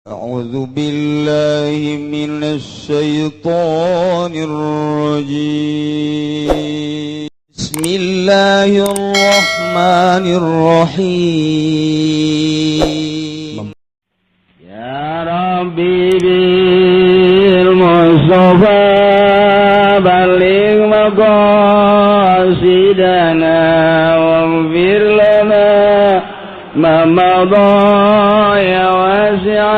أعوذ بالله من الشيطان الرجيم. بسم الله الرحمن الرحيم. يا ربي بالمصطفى بلغ مقاصدنا واغفر لنا ما مضى يا واسع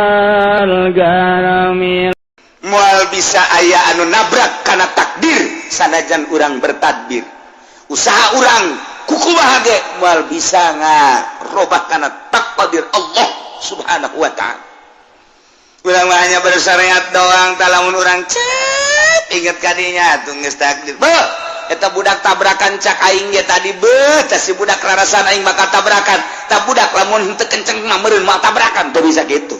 الكرم. Moal bisa aya anu nabrak karena takdir, sanajan urang bertadbir, usaha urang kukumaha ge moal bisa ngarobah karena takdir Allah Subhanahu wa Ta'ala. Urang mah hanya bersyariat doang. Tah, lamun urang cep inget kadinya tuh geus takdir. Beuh, eta budak tabrakan, cak aing ge tadi, beuh, tah si budak rarasan aing bakal tabrakan. Tah budak lamun henteu kenceng mah meureun moal tabrakan. Teu bisa kitu.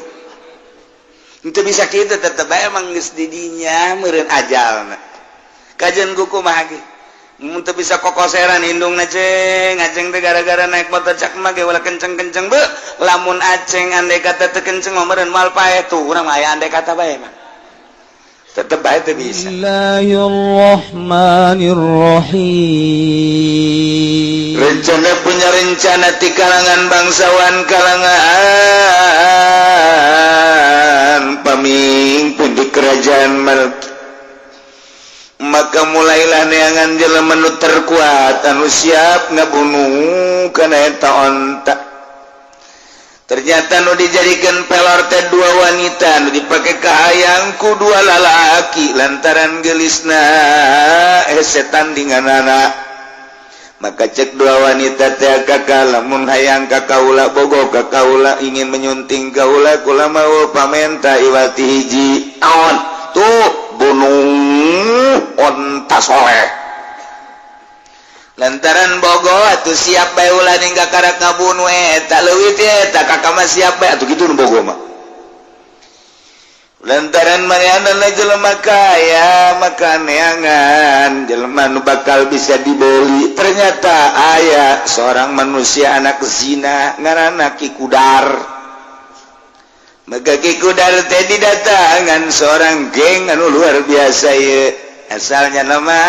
Itu bisa gitu, tetep bae emang geus di dinya meureun ajalna. Kajian kumaha ge mun teu bisa kokoseran indungna ceng aceng teh gara-gara naik motor, cak mah ge ulah kenceng-kenceng. Beuh, lamun aceng andai kata teu kenceng mah meureun moal paeh. Tuh urang mah aya andai kata bae mah tetep bae teu bisa. بسم الله الرحمن الرحيم. Rencana punya rencana di kalangan bangsawan, kalangan pamimpin di kerajaan Malki. Maka mulailah neangan jelema nu terkuat anu siap ngabunuh kana eta onta. Ternyata nu dijadikan pelor teh dua wanita, nu dipake kahayang ku dua lalaki lantaran gelisna hese tandinganana. Maka cek dua wanita teh, "Kakak, lamun hayang ka kaula, bogo ka kaula, ingin menyunting kaula, kula mau pamenta iwati hiji." "Naon tuh?" "Bunuh onta soleh." Lantaran bogo atuh siap bae, ulah ningga karak ngabunuh eta leuwih teh eta kakak mah siap bae atuh kitu nu bogo mah. Lantaran manehna jelema kaya, maka neangan jelema nu bakal bisa dibeli. Ternyata aya seorang manusia anak zina ngaranna Ki Kudar. Maka Ki Kudar teh didatangan seorang geng anu luar biasa ye, asalnya nama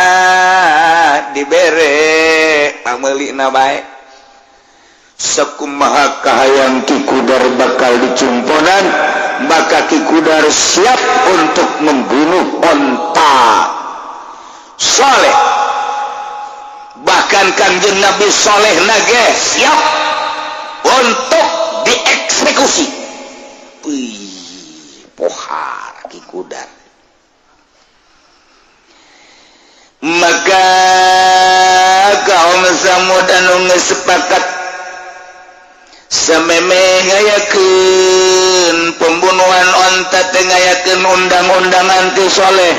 dibere pameulina bae. Sakumaha kahayang Ki Kudar bakal dicumponan, maka Ki Kudar siap untuk membunuh onta soleh. Bahkan Kanjeng Nabi Soleh nage siap untuk dieksekusi. Wih, pohar Ki Kudar. Maka kaum Samud anu geus sepakat sameme ngayakeun pembunuhan onta teh, ngayakeun undang-undang anti soleh.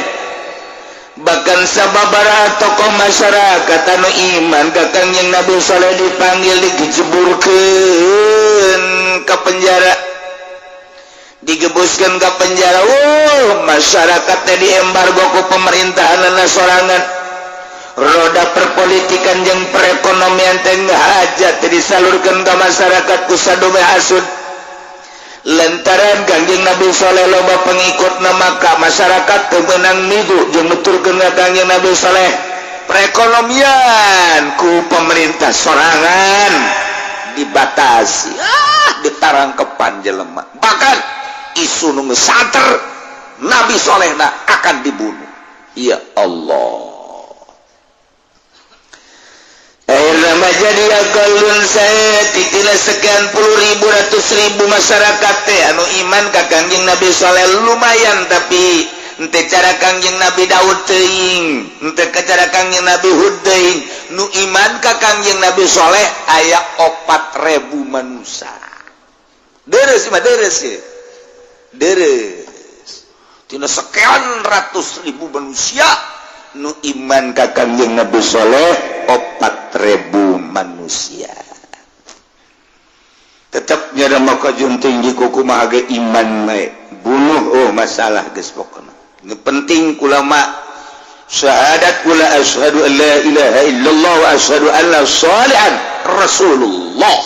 Bahkan sababaraha tokoh masyarakat anu iman ka Kangjeng Nabi Soleh dipanggil, digejeburkeun ke penjara, digebuskan ke penjara. Wow, masyarakat teh diembargo ku pemerintahan sorangan. Roda perpolitikan jeung perekonomian teh hajat disalurkan ke masyarakat ku sadome hasud. Lantaran Kangjeng Nabi Soleh loba pengikut, maka masyarakat kemenang migu jeung nuturkeun ka Kangjeng Nabi Soleh. Perekonomian ku pemerintah sorangan dibatasi, ah, ditarangkepan jelema. Bahkan isu nu santer Nabi Solehna akan dibunuh. Ya Allah. Akhirnya jadi akalun saya titina sekian puluh ribu, ratus ribu masyarakat teh anu iman ka Kangjeng Nabi Soleh lumayan, tapi ente cara Kangjeng Nabi Daud teuing, ente ke cara Kangjeng Nabi Hud teuing. Nu iman ka Kangjeng Nabi Soleh aya 4000 manusia. Deres mah deres ya, deres. Tina sekian ratus ribu manusia, nu iman ka Kangjeng Nabi Soleh 4000 manusia. Tetapnya ada maka tinggi kuku mah iman bae bunuh. Oh, masalah geus pokona. Nu penting kula mah syahadat kula, asyhadu an la ilaha illallah wa asyhadu anna salihan rasulullah.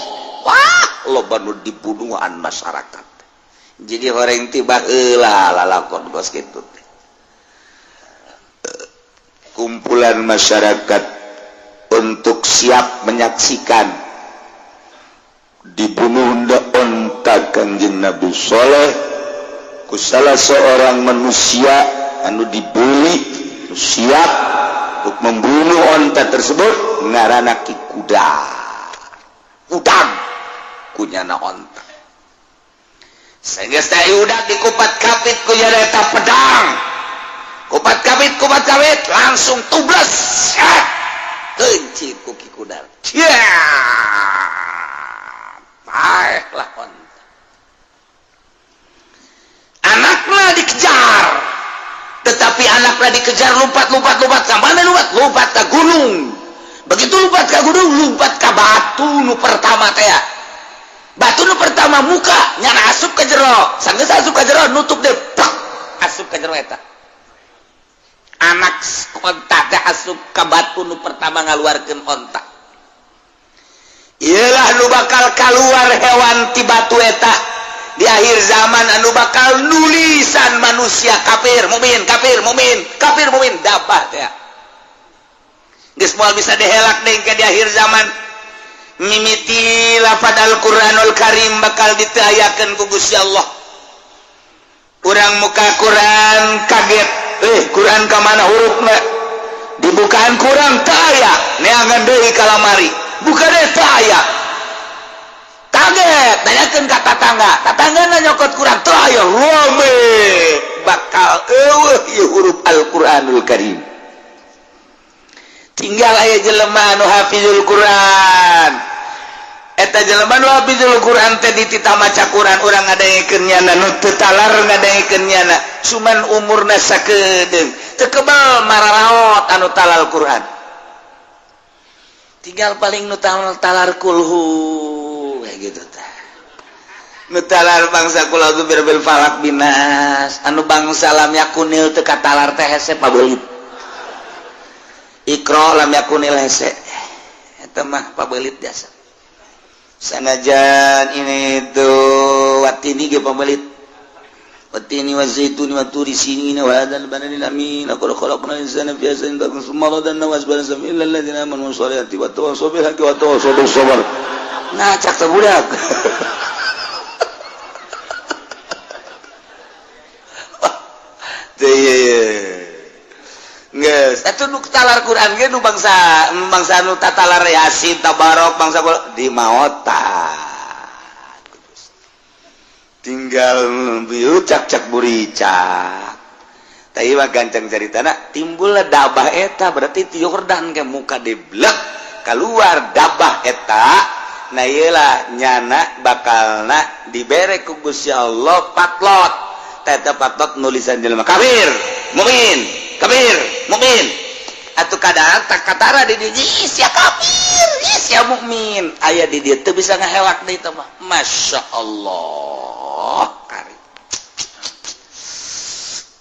Wah, loba nu dibunuhan masyarakat. Jadi horeng tiba heula lalakon kos kitu teh. Kumpulan masyarakat untuk siap menyaksikan dibunuh onta Kanjeng Nabi Soleh ku salah seorang manusia anu dibeli, siap untuk membunuh onta tersebut, ngaranna Ki Kuda udang kunyana onta. Sehingga saya udah dikupat kapit kunyana eta pedang, kupat kapit, kupat kapit, langsung tubles kunci ku Ki Kudar ya, lah onta. Anaknya dikejar, tetapi anaknya dikejar, lompat, lompat, lompat ke mana? Lompat, lompat ke gunung. Begitu lompat ke gunung, lompat ke batu nu pertama teh. Batu nu pertama muka nyana, asup ke jero. Sanggeus asup ke jero, nutup deh, plak, asup ke jero. Eta anak onta teh asup ke batu nu pertama, ngaluarkeun onta. Iyalah nu bakal keluar hewan ti batu eta di akhir zaman, anu bakal nulisan manusia kafir mukmin, kafir mukmin, kafir mukmin, dapat ya. Geus moal bisa dihelak deui ke di akhir zaman. Mimiti lafad Al-Qur'anul Karim bakal ditayakeun ku Gusti Allah. Urang muka Quran kaget, eh, Quran ka mana hurufna? Dibukaan kurang teu aya, neangan deui ka lamari, buka deh, teu aya. Kaget, nanyakeun ka tatangga, tatangga nyokot Quran, teu aya. Rame, bakal eueuh ieu huruf Al-Qur'anul Karim. Tinggal aya jelema anu hafizul Quran. Eta jelema nu hafizul Quran teh dititah maca Quran, urang ngadengekeun nyana. Nu teu talar ngadengekeun nyana, cuman umurna sakedeung, teu kebal mararaot anu talar Quran. Tinggal paling nu talar kulhu kayak gitu tah, nu talar bangsa qul a'udzu birabbil falaq, binas, anu bangsa lam yakunil teu katalar teh hese pabelit. Iqra, lam yakunil hese, eta mah pabelit jasa. Sanajan ini tuh watini ge pabelit. Watini wa zaituni wa turi sinina wa hadzal baladil amin, laqad khalaqnal insana fi ahsani taqwim, tsumma radadnahu asfala safilin illa alladziina amanu washolihati wa tawassaw bil haqqi wa tawassaw bis sabr. Nah, cak teh budak. Teu geus atuh nu talar Quran ge, nu bangsa bangsa nu tatalar Yasin, Tabarok, bangsa di maota. Tinggal bieu cak cak buricak. Tapi mah gancang caritana, timbullah dabah eta, berarti ti Yordan ke muka deblek keluar dabah eta. Nah, iyalah nyana bakalna dibere ku Gusti Allah patlot. Eta patlot nulisan jelema kafir mukmin, kafir mukmin. Atuh kadang tak katara di dieu sia kafir, sia mukmin, aya di dieu teu bisa ngahelak deui teh mah. Masya Allah, kari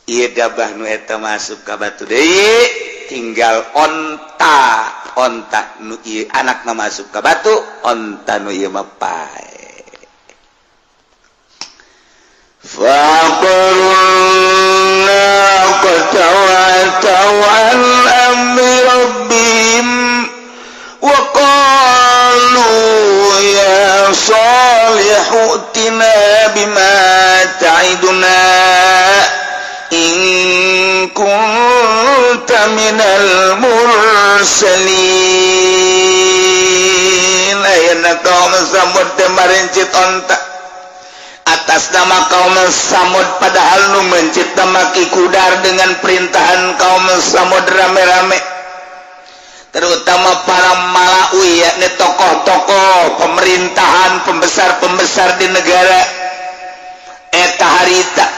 ieu dabah nu eta masuk ka batu deui, tinggal onta. Onta nu ieu anakna masuk ka batu, onta nu ieu mah pae. فعقروا الناقة وعتوا عن أمر ربهم وقالوا يا صالح ائتنا بما تعدنا إن كنت من المرسلين. Ayeuna kaum Samud teh marencit onta atas nama kaum Samud, padahal nu mencit nama Ki Kudar dengan perintahan kaum Samud rame-rame, terutama para malaui, yakni tokoh-tokoh pemerintahan, pembesar-pembesar di negara eta harita.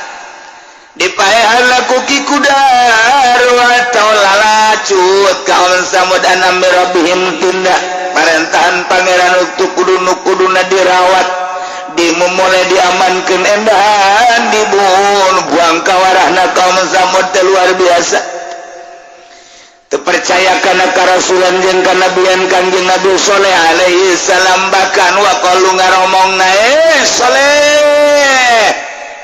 Dipaehan ku Ki Kudar atau lalacut kaum Samud an amri rabbihim, tindak parentahan pangeran untuk kudu nu kuduna dirawat, dimulai diamankan, endahan dibunuh, buang kawarahna. Kaum Samud teh luar biasa, terpercaya karena karasulan jeung kanabian Kanjeng Nabi Soleh alaihi salam. Bahkan wa qalu, ngaromong, eh Soleh,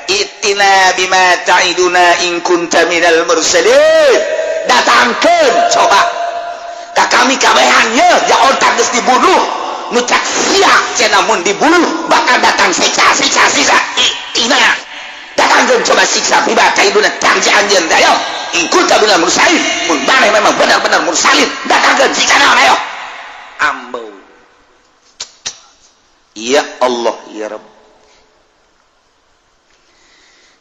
I'tina bima ta'iduna in kunta minal mursalin. Datangkeun coba ka kami kabehan ye, ya onta geus dibunuh, nu cak sia cenah mun dibunuh bakal datang siksa, siksa, siksa. I'tina, datangkeun coba siksa, bima ta'iduna, janji anjeun, ayo, in kunta minal mursalin, mun maneh memang benar-benar mursalin, datangkeun siksa naon, ayo. Ambo, ya Allah, ya Rabb.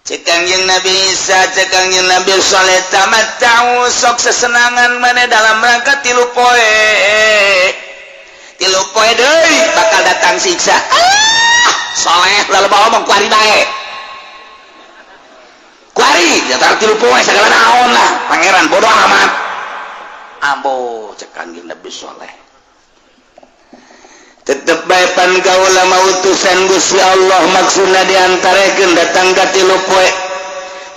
Cek Kangjeng Nabi Isa, cek Kangjeng Nabi Soleh, tamatta'u, sok sesenangan mana dalam rangka 3 poe, 3 poe deui bakal datang siksa. Ah, Soleh lalu bawa ngomong, kuari bae, kuari ya 3 poe segala naon lah, pangeran bodoh amat. Ambo, cek Kangjeng Nabi Soleh, tetep bae pan kaula mah utusan Gusti Allah. Maksudna diantarakeun datang ka 3 poe,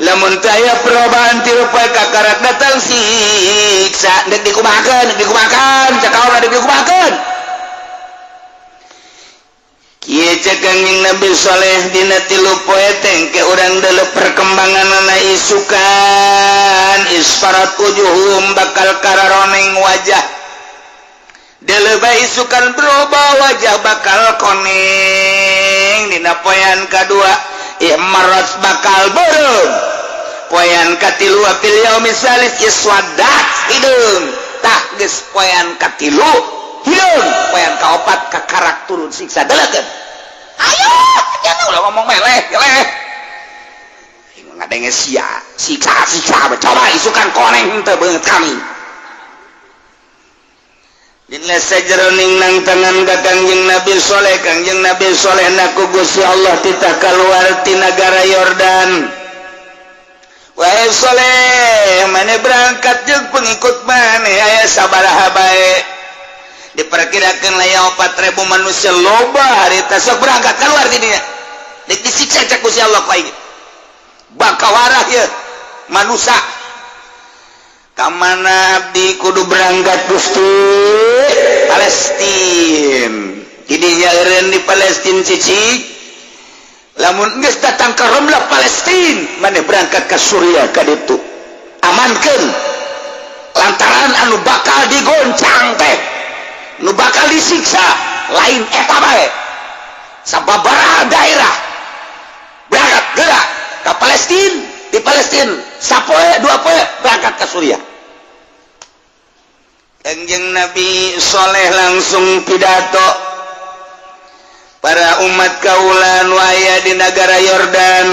lamun teu aya perubahan 3 poe, kakarak datang siksa. Dek dikumahakeun, dek dikumahakeun, cek kaula, dek dikumahakeun? Kieu cek Kangjeng Nabi Soleh, dina 3 poe teh ke urang deuleu perkembanganna, isukan isfarat wujuhum, bakal kararoneng wajah. Deleba isukan berubah wajah, bakal koneng. Dina poean kadua ihmarrat, bakal beureum. Poean katilu, fil yaumi salis iswadat, hideung. Tah, geus poean katilu hideung, poean kaopat kakarak turun siksa. Delekeun, ayo, jangan ulah ngomong meleh meleh, ngadenge sia siksa, siksa. Coba isukan koneng teu beungeut kami. Dina sajeroning nang tangan ka Kangjeng Nabi Soleh, Kangjeng Nabi Soleh naku Gusti Allah titah keluar ti nagara Yordan. Wahai Soleh, maneh berangkat jeung pengikut maneh aya sabaraha bae, diperkirakan lah ya 4000 manusia, loba harita. Sok berangkat keluar di dinya, dek disiksa cek Gusti Allah ku aing, bakal warah ya manusia. Kamana abdi kudu berangkat, Gusti? Palestin. Didinya eureun di Palestin cicik. Lamun geus datang ke Romlah Palestin, maneh berangkat ke Suriah ka ditu, amankeun, lantaran anu bakal digoncang teh, nu bakal disiksa lain eta bae, sababaraha daerah. Berangkat gerak ke Palestin. Di Palestin sapoe 2 poe, berangkat ke Suriah. Kangjeng Nabi Soleh langsung pidato, para umat kaula nu aya di negara Yordan,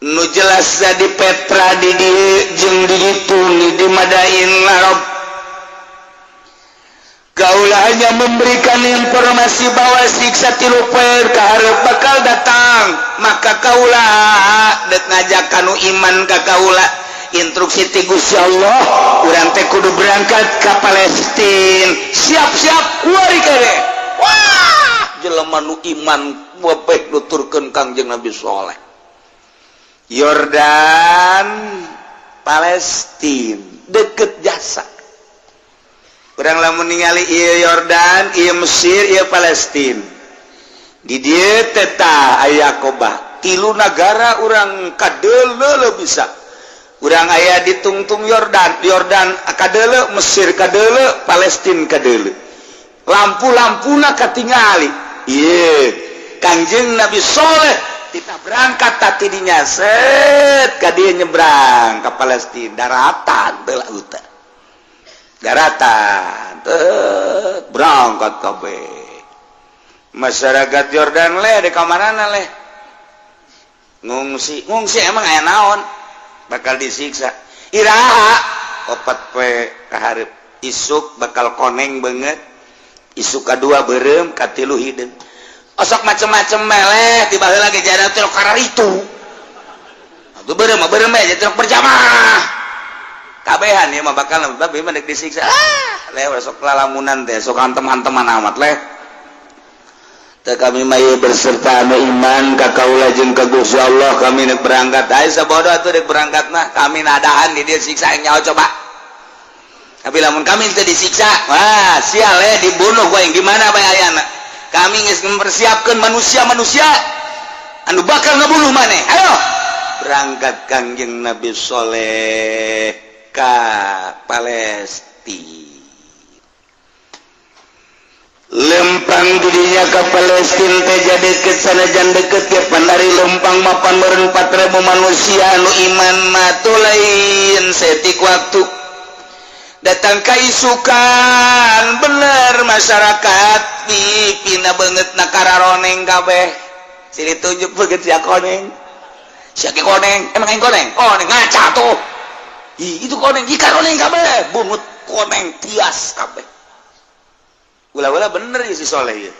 nu jelas di Petra di dieu jeung di ditu di Madain Arab, kaula hanya memberikan informasi bahwa siksa 3 poe kaharep bakal datang. Maka kaula dek ngajak kanu iman ka kaula, instruksi ti Gusti Allah, urang teh kudu berangkat ke Palestina, siap-siap kuari kene. Wah, jelema nu iman webeh nuturkeun Kangjeng Nabi Soleh. Yordan Palestina deket jasa. Urang lamun ningali ieu Yordan, ieu Mesir, ieu Palestina, di dieu teh tah aya Kobah, tilu nagara urang kadeuleu bisa. Urang aya di tungtung Yordan, Yordan kadeuleu, Mesir kadeuleu, Palestina kadeuleu, lampu-lampuna katingali. Ieu Kangjeng Nabi Soleh kita berangkat tadi dinya, set ka dieu, nyebrang ke Palestina, daratan teu lautan, daratan teu, berangkat kabeh. Masyarakat Yordan leh di kamarana leh, ngungsi, ngungsi. Emang aya naon bakal disiksa? Iraha? 4 poe kaharep, isuk bakal koneng banget, isuk kedua beureum, katilu hideung. Osok macem-macem meleh, tiba lagi jadi tilok karar itu tuh beureum mah beureum jadi tilok berjamaah kabehan ya mah bakal, tapi mah disiksa. Ah leh, sok lalamunan teh sok hantem-hanteman amat leh. Teu kami mah ieu berserta anu iman ka kaula jeung ka Gusti Allah, kami nek berangkat. Ai sabodo atuh dek berangkat mah, kami nadahan di dieu siksa yang nyawa coba. Tapi lamun kami teu disiksa, wah sial eh, dibunuh gua yang gimana bae ayana. Kami geus mempersiapkan manusia-manusia. Anu bakal ngebunuh maneh. Ayo berangkat Kangjeng Nabi Soleh ka Palestina. Lempang dirinya ke Palestina teh jadi kesanajan deket ke pandari lempang mapan meureun 4000 manusia anu iman mah tuh lain setik waktu Datang kaisukan, bener masyarakat pipina banget na kararoneng kabeh. Sini tunjuk beget sia koneng, sia koneng, emang aing koneng, koneng ngaca tuh. Ih, itu koneng, ih karoneng kabeh, bungut koneng tias kabeh. Ulah-ulah bener ya si Soleh ya.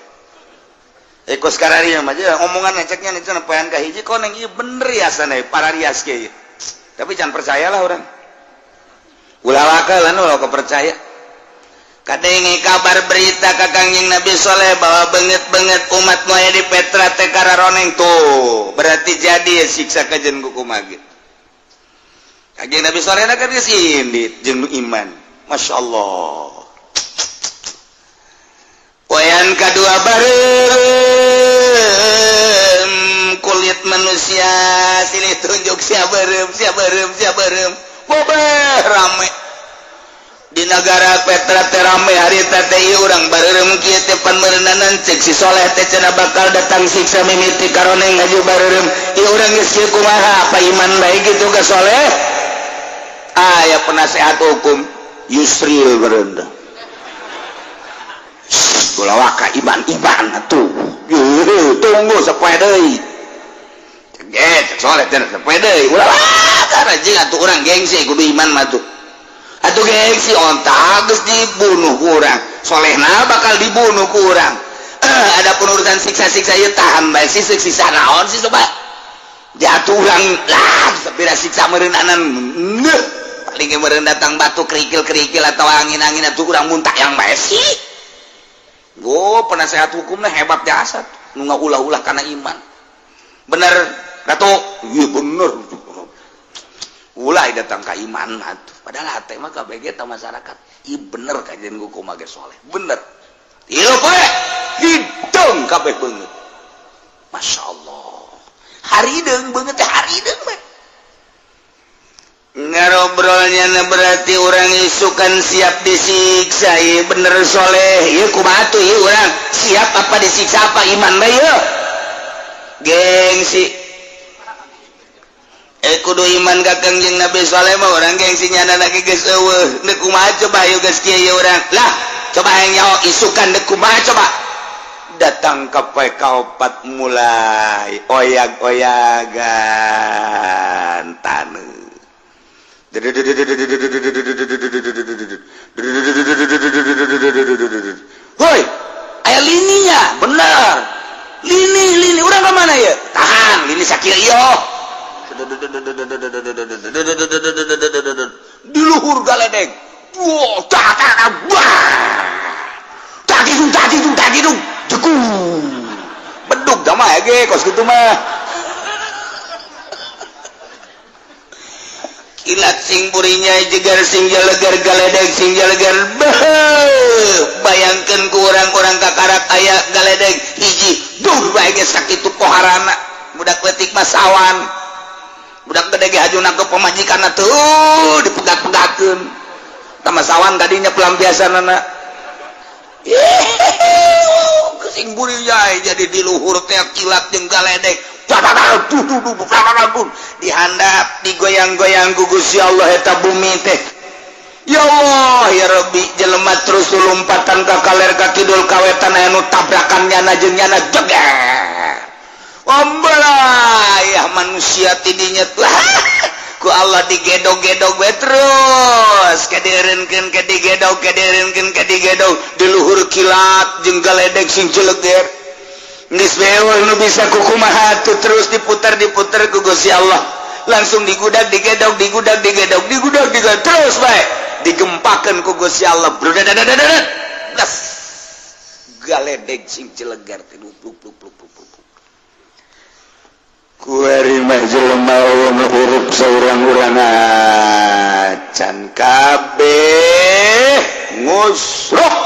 Eh, kos karari mah aja omongan ngeceknya nih cenah poean ka hiji koneng, ieu bener ya sana para rias kieu. Tapi jangan percayalah orang. Ulah wakalan ulah kepercaya. Kadenge kabar berita ka Kangjeng Nabi Soleh bahwa banget-banget umat nu aya di Petra teh kararoneng tuh, berarti jadi ya siksa kajen ku kumaha. Kangjeng Nabi Soleh kan geus indit jeung nu iman. Masya Allah. Poean kadua bareureum kulit manusia, silih tunjuk sia beureum, sia beureum, sia beureum. Bobeh rame di negara Petra teh rame harita teh, ieu urang bareureum kieu teh pan meureunanan cek si Soleh teh cenah bakal datang siksa mimiti karoneng aju bareureum. Ieu urang geus kieu kumaha, apa iman bae gitu ka Soleh? Aya penasehat hukum Yusril berenda. Ulah waka iman iman atuh. Tunggu sapoe deui. Eh, cek Soleh teh sapoe deui. Ulah waka anjing atuh, urang gengsi kudu iman mah tuh. Atuh gengsi onta geus dibunuh ku urang. Solehna bakal dibunuh ku urang. Eh, ada urusan siksa-siksa ieu tahan bae sih, siksa naon sih coba. Jatuh urang lah sapira siksa meureunanan. Neuh, paling ge meureun datang batu kerikil-kerikil atau angin-angin atuh urang muntah yang bae sih. Go penasehat hukumnya hebat jasa nu ngaulah-ulah karena iman. Bener Ratu? Iya bener. Ulah datang ke iman atuh. Padahal hate mah KBG ta masyarakat. Iya bener kajian ku kumaha soleh. Bener. Tilu poe hidung kabeh beungeut. Masya Allah. Harideung beungeut teh, harideung we. Ngarobrolnya na berarti orang isukan siap disiksa. Iya bener Soleh, iya kumaha tuh, iya orang siap apa disiksa, apa iman bae ieu gengsi. Eh, kudu iman ka Kangjeng Nabi Soleh mah orang gengsi nyana lagi geus eueuh. Deuk kumaha coba ieu geus kieu ieu urang lah, coba hayang nyaho isukan deuk kumaha coba. Datang ke poe kaopat mulai oyag-oyagan taneuh. Woi, aya lininya, bener. Lini, lini, urang ke mana ya? Tahan, lini sakit iyo. Di luhur galedeg. Wow, tak tak tak, bah. Tak hidung, tak hidung, tak hidung. Jeku. Beduk dah mah ge kos kitu mah. Kilat sing burinya jegar sing jalegar galedeg sing jalegar. Beuh, bayangkeun ku urang-urang kakarak aya galedeg hiji duh bae geus sakitu poharana. Budak leutik mah sawan, budak gede ge haju nangkep pamajikanna tuh dipegat-pegatkeun tah sawan tadinya pelampiasanana. Sing burinya jadi di luhur teh kilat jeung galedeg dihandap digoyang-goyang ku Gusti Allah eta bumi teh. Ya Allah ya Rabbi, jelema terus lompatan ka kaler ka kidul ka wetan, aya nu tabrakan nyana jeung nyana jeger ya manusia tidinya tuh ku Allah digedog-gedog we terus kadieureunkeun, kadigedog, kadieureunkeun, kadigedog di luhur kilat jeung galedeg sing jeleger geus beul nu bisa kukumaha tuh. Terus diputar diputar ku Gusti Allah, langsung digudag digedog, digudag digedog, digudag digedog, terus bae digempakeun ku Gusti Allah, brudadadadadad das galedeg sing jeleger teh lup lup lup lup lup. Kuari mah jelema nu hirup saurang-urang acan kabeh ngusruh.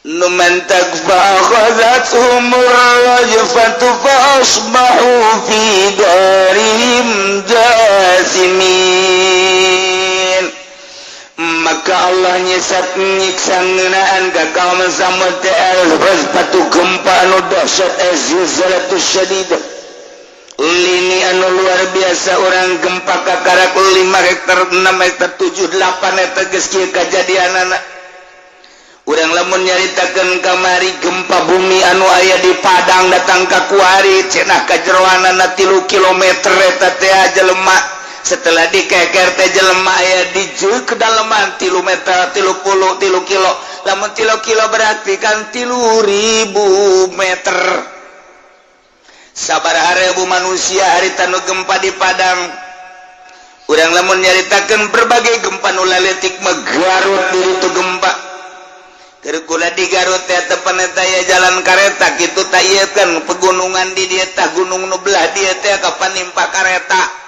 Nu Nu mantak فأخذتهم الرجفة فأصبحوا في دارهم جاثمين. Maka Allah nyesat nyiksa ngeunaan ka kaum Samud teh al-rajfatu, gempa anu dahsyat, az-zilzalatu syadidah, lini anu luar biasa. Orang gempa kakarak 5 hektar, 6 hektar, 7, 8 hektar, geus kieu kajadianana. Urang lamun nyaritakeun kamari gempa bumi anu aya di Padang datang ka kuari, cenah kajeroanana 3 kilometer eta teh jelema. Setelah dikeker teh jelema aya di kedalaman 3 meter, 33 kilo. Lamun 3 kilo berarti kan 3000 meter. Sabaraha ribu manusia harita nu gempa di Padang. Urang lamun nyaritakeun berbagai gempa nu laletik mah, Garut diri itu gempa. Keur kula di Garut teh tepan eta ya jalan kareta kitu ta, ieu kan pegunungan di dieu tah, gunung nu belah dieu teh kapan nimpa kareta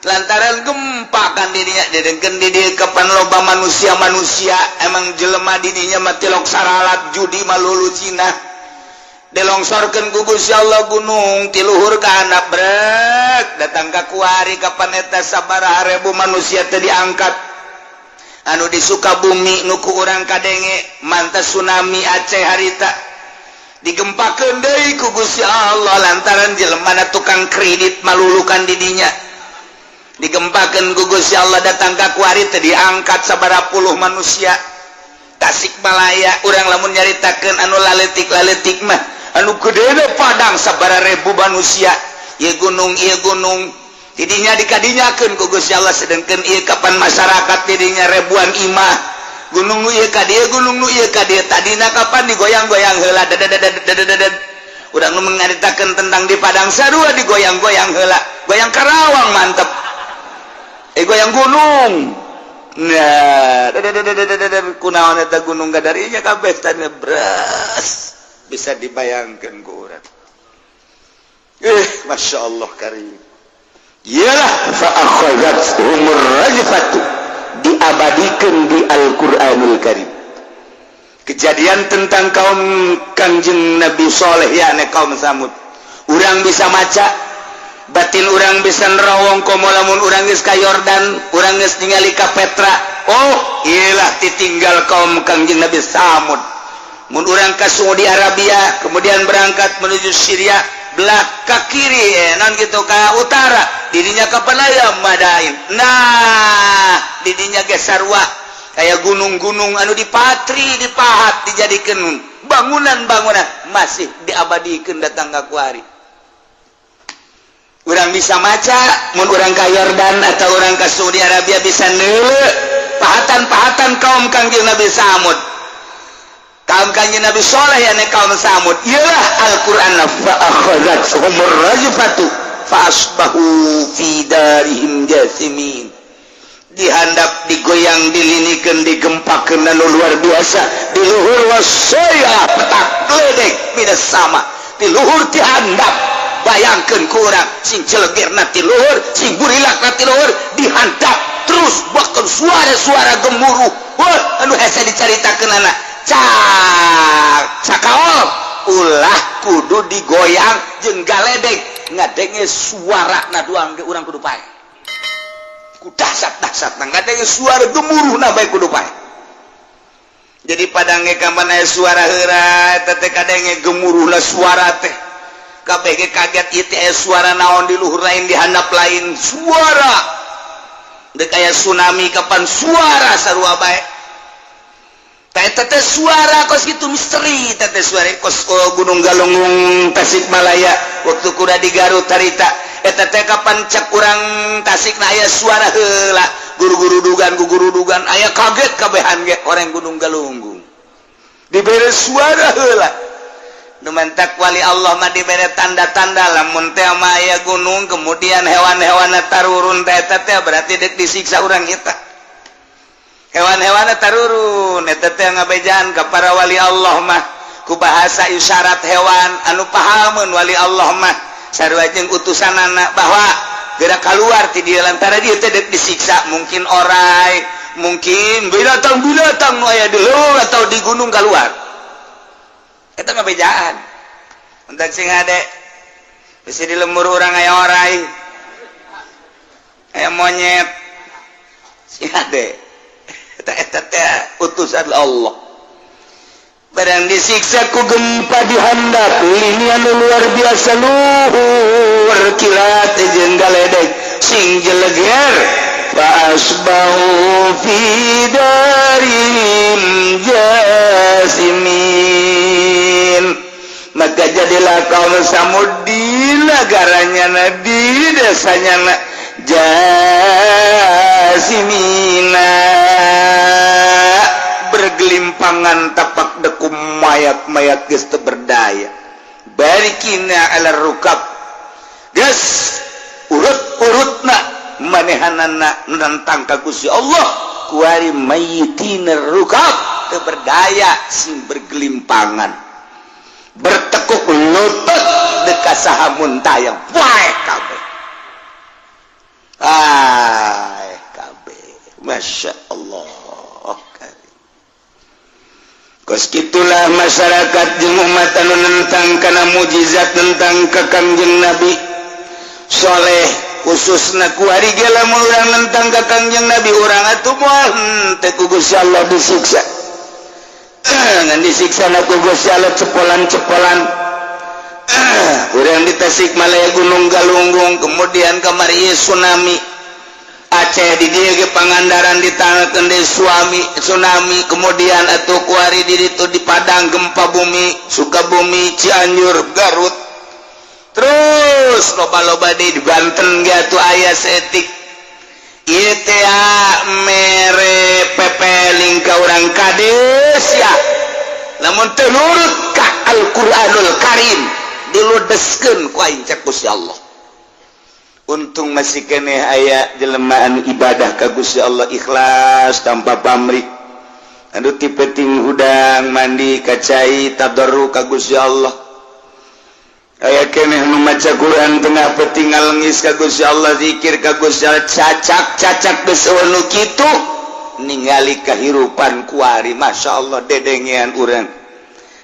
lantaran gempa kan dirinya didengkeun di dieu. Kapan loba manusia-manusia, emang jelema di dinya mah tilok saralat judi malulu Cina. Dilongsorkeun ku Gusti Allah gunung ti luhur ka handap, brek datang ka kuari. Kapan eta sabaraha ribu manusia teh diangkat. Anu di Sukabumi nu ku urang kadenge mantas tsunami Aceh harita digempakeun deui ku Gusti Allah lantaran jelema tukang kredit malulukan didinya. Digempakeun ku Gusti Allah, datang ka kuari teh diangkat sabaraha puluh manusia. Tasikmalaya, urang lamun nyaritakeun anu laletik-laletik mah, anu gede Padang sabaraha ribu manusia. Ieu gunung, ieu gunung tidinya dikadinyakeun ku Gusti Allah. Sedangkan ieu kapan masyarakat tidinya ribuan imah. Gunung nu ieu ka dieu, gunung nu ieu ka dieu, tadina kapan digoyang-goyang heula dadadadadadadad. Urang nu mengaritakeun tentang di Padang sarua digoyang-goyang heula, goyang Karawang mantep, eh goyang gunung. Nah, kunaon eta gunung gadarinya kabeh tanya beras bisa dibayangkan ku urang. Eh, masya Allah karim. Iyalah, فأخذتهم الرجفة diabadikan di Al-Qur'anul Karim. Kejadian tentang kaum Kangjeng Nabi Soleh ya kaum Samud. Urang bisa maca, batin urang bisa nerawong, komo lamun urang geus ka Yordan, urang geus ningali ka Petra. Oh, iyalah ditinggal kaum Kangjeng Nabi Samud. Mun urang ka Saudi Arabia kemudian berangkat menuju Syria, belah ke kiri, eh, non gitu ke utara, dirinya kapan aya Madain. Nah, didinya ge sarua kayak gunung-gunung anu dipatri, dipahat, dijadikan bangunan-bangunan, masih diabadikan datang ke kuari. Urang bisa maca mun urang ka Yordan atau urang ke Saudi Arabia, bisa neuleu pahatan-pahatan kaum Kangjeng Nabi Samud, kaum Kangjeng Nabi Soleh ya kaum Samud. Iyalah Al-Qur'an, فأخذتهم الرجفة فأصبحوا في دارهم جاثمين. Dihandap digoyang, dilinikan, digempakeun anu luar biasa. Di luhur wasaya petak gledek minas sama, di luhur dihandap. Bayangkan kurang sing celegirna ti luhur, sing burilakna ti luhur, dihandap terus, bahkan suara-suara gemuruh. Wah, anu hese dicaritakeun anak cak cakaol ulah kudu digoyang jeung galedek ngadenge suara na doang ge urang kudu pae ku dahsyat-dahsyat na ngadenge suara gemuruh na bae kudu pae. Jadi padange kapan aya suara heura eta teh kadenge gemuruhna suara teh, kabeh ge kaget, ieu teh aya suara naon di luhur lain, di handap lain suara dek aya tsunami. Kapan suara sarua bae. Teh teh suara kos gitu misteri teh teh suara kos, oh, Gunung Galunggung Tasikmalaya waktu kuda di Garut harita eta teh kapan cek urang Tasik na aya suara heula guru-guru dugan guru dugan aya kaget kabehan ge orang Gunung Galunggung diberi suara heula. Nu mantak wali Allah mah dibere tanda-tanda, lamun teh mah aya gunung kemudian hewan-hewan tarurun teh, eta teh berarti dek disiksa urang kita. Hewan-hewan tarurun eta teh ngabejaan ka para wali Allah mah ku bahasa isyarat hewan anu pahameun wali Allah mah sarua jeung utusanana bahwa gerak keluar ti dieu lantaran dia teh dek disiksa, mungkin orai, mungkin binatang-binatang nu aya di leuweung atau di gunung keluar. Eta mah bejaan. Entak sing hade. Bisi di lembur urang aya orai. Aya monyet. Sing hade. Eta eta teh utusan Allah. Barang disiksa ku gempa di handap linian luar biasa luhur kilat jeung galedek sing jeleger fa asbahu fi darihim jasimin. Maka jadilah kaum Samud di negaranya na, di desanya na, jasimina, bergelimpangan tapak deku mayat-mayat geus teu berdaya. Barikina ala rukab, geus urut-urutna manehanana nentang ka Gusti Allah kuari mayyitina rukab, teu berdaya sing bergelimpangan bertekuk lutut dekat saha muntayang wae kabeh. Ah, kabeh, Masya Allah. Kos kitulah masyarakat jeung umat anu nentang kana mujizat, tentang ka Kangjeng Nabi Soleh, khususna kuari ge lamun urang nentang ka Kangjeng Nabi, urang atuh moal henteu ku Gusti Allah disiksa. Ngan disiksa na ku Gusti Allah cepolan-cepolan. Urang di Tasikmalaya Gunung Galunggung, kemudian kamari tsunami Aceh, di dieu ge Pangandaran ditangkeun deui suami tsunami, kemudian atuh kuari di ditu di Padang gempa bumi, Sukabumi, Cianjur, Garut, terus loba-loba di Banten ge atuh aya saeutik. Ieu teh mere pepeling ka urang kades ya, lamun teu nurut ka Al-Qur'anul Karim diludeskeun ku aing, cek Gusti Allah. Untung masih keneh aya jelema anu ibadah ka Gusti Allah ikhlas tanpa pamrih, anu ti peuting hudang mandi ka cai tadarru ka Gusti Allah, aya keneh nu maca Quran tengah peuting ngalengis ka Gusti Allah, zikir ka Gusti Allah, cacak cacak geus nu kitu. Ningali kahirupan kuari, Masya Allah, dedengean urang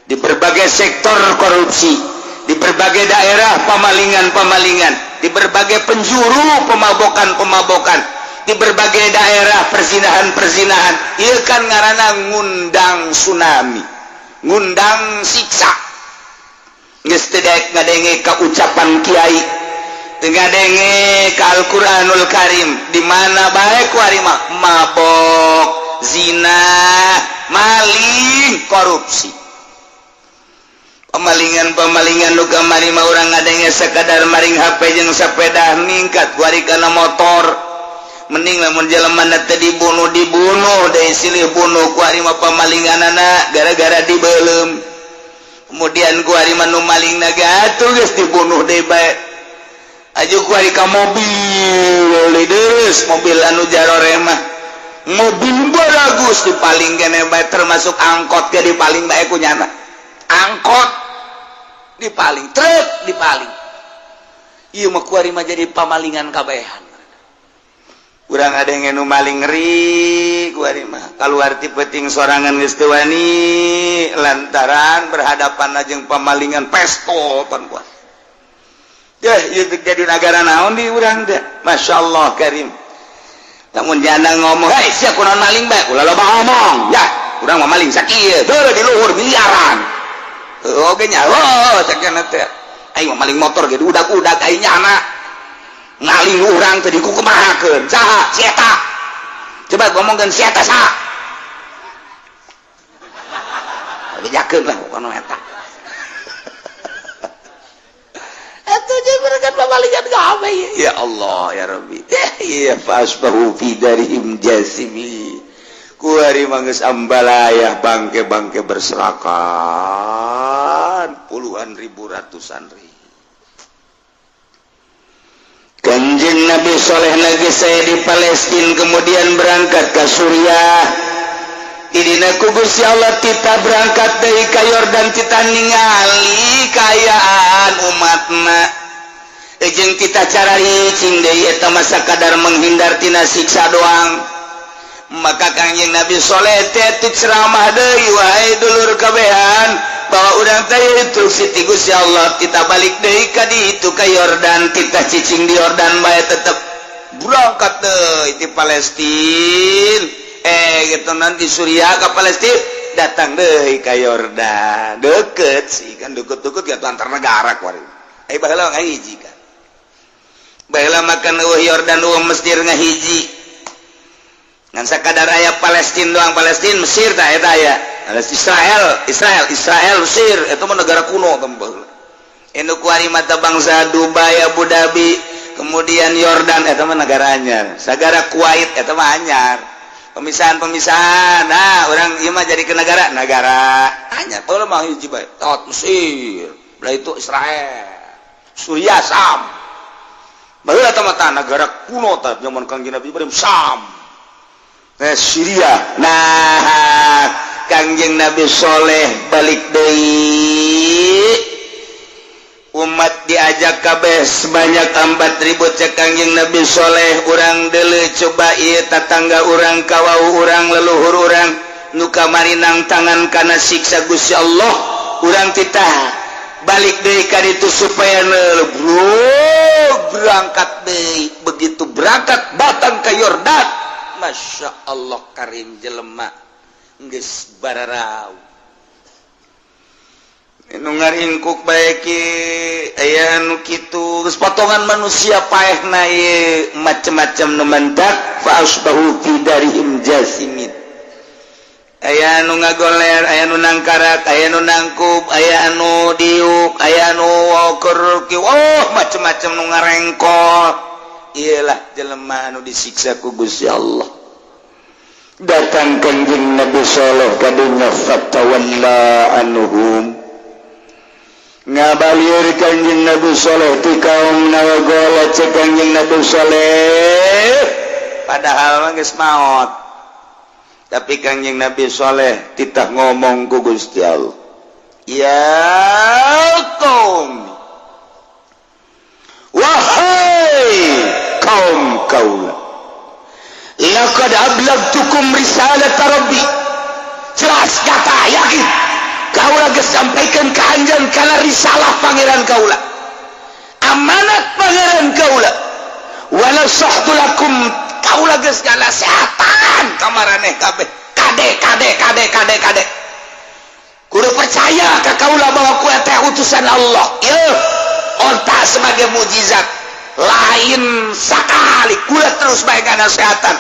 di berbagai sektor korupsi, di berbagai daerah pemalingan-pemalingan, di berbagai penjuru pemabokan-pemabokan, di berbagai daerah perzinahan-perzinahan. Ieu kan ngaranna ngundang tsunami, ngundang siksa. Geus teu daek ngadenge ka ucapan kiai, teu ngadenge ka Al-Qur'anul Karim, di mana bae kuari mah mabok, zina, maling, korupsi, pemalingan pemalingan. Nu kamari mah urang ngadenge sekadar maring HP jeung sepeda, ningkat kuari kana motor. Mending lamun jelema teh dibunuh, dibunuh deui silih bunuh. Kuari mah pemalinganana gara-gara dibeuleum, kemudian kuari mah nu maling naga atuh geus dibunuh deui bae. Aju kuari ka mobil deus, mobil anu jarore mah mobil baragus dipaling kene bae, termasuk angkot ge dipaling bae ku nyana, angkot dipaling, truk dipaling. Ieu mah kuari mah jadi pamalingan kabehan. Urang ada yang nu maling ngeri kuari mah, keluar ti peuting sorangan geus teu wani lantaran berhadapan jeung pamalingan pestol pan kuat. Deh, ieu jadi negara naon di urang teh? Masya Allah Karim. Namun janda ngomong, "Hei, sia kunaon maling bae? Ulah loba ngomong. Ya, urang mah maling sakieu, heuh di luhur miliaran." Oge nya, oh, cek teh. Aing mah maling motor ge udak-udak aing nyana. Ngaling urang teh dikukumahakeun. Saha? Si eta. Coba ngomongkeun si eta saha? Bejakeun lah kono eta. Atuh jeung mereka pamalingan gawe. Ya Allah ya Rabbi. Ya fasbahu fi darihim jasimi. Kuari mah geus ambalayah, bangke-bangke berserakan puluhan ribu, ratusan ribu. Kanjeng Nabi Soleh lagi saya di Palestina, kemudian berangkat ke Suriah. Idina ku Gusti Allah tita berangkat dari ka Yordan, tita ningali kaayaan umatna jeung kita cara cing deui eta mah sakadar menghindar tina siksa doang. Maka Kangjeng Nabi Soleh teh ceramah deui, "Wahai dulur kabehan, Bahwa urang teh instruksi ti Gusti Allah, kita balik deui ka ditu, ka Yordan, kita cicing di Yordan bae. Tetep berangkat deui di Palestina, gitu, nanti Suriah ke Palestina, datang deui ka Yordan. Deket sih kan, deket-deket gitu antar negara kuari. Baheula ngahiji kan, baheula makan euweuh Yordan, euweuh Mesir, ngahiji, ngan sakadar aya Palestina doang. Palestina, Mesir, tah eta aya Israel, Israel, Israel, Mesir. Itu mah negara kuno tembel. Anu kuari mata bangsa Dubai, Abu Dhabi, kemudian Yordan, eta mah negara anyar. Sagara Kuwait eta mah anyar, pemisahan-pemisahan. Nah, orang ieu mah jadi ke negara negara anyar. Baheula mah hiji bae tot, Mesir belah itu, Israel, Suriah, Sam. Baheula tah mah negara kuno tah, zaman Kangjeng Nabi Ibrahim, Sam. Nah, Syria. Nah, Kangjeng Nabi Soleh balik deui, umat diajak kabeh sebanyak 4000. Cek Kangjeng Nabi Soleh, urang deuleu coba ieu tatangga urang, kawau urang, leluhur urang nu kamari nangtangan kana siksa Gusti Allah. Urang titah balik deui ka ditu supaya neuleuh. Bro, berangkat deui. Begitu berangkat, datang ke Yordan, Masya Allah karim, jelema geus bararau, nu ngaringkuk bae ki, aya nu kitu, geus potongan manusia paehna ieu, macem-macem. Nu mentak fa asbahu fi darihim jasimin, aya anu ngagoler, aya nu nangkarak, aya nu nangkub, aya anu diuk, aya anu keur, oh, macem-macem nu ngarengkol. Iyalah jelema anu disiksa ku Gusti Allah. Datang Kanjeng Nabi Saleh ka dunya, fatawalla anhum, ngabalir Kanjeng Nabi Saleh ti kaum. Nawagola, cek Kanjeng Nabi Saleh, padahal mah geus maot, tapi Kanjeng Nabi Saleh titah ngomong ku Gusti Allah, "Ya kaum, wahai kaum kaula, laqad ablagtukum risalata rabbi." Jelas kata yakin, kaula geus sampaikan ka anjeun kana risalah Pangeran kaula, amanat Pangeran kaula. Wa nasahtu lakum, kaula geus nganasehatan ka maraneh kabeh. Kade, kade, kade, kade, kade, kudu percaya ka kaula bahwa ku teh utusan Allah. Ieu onta sebagai mujizat lain sakali kula terus bae nganasehatan,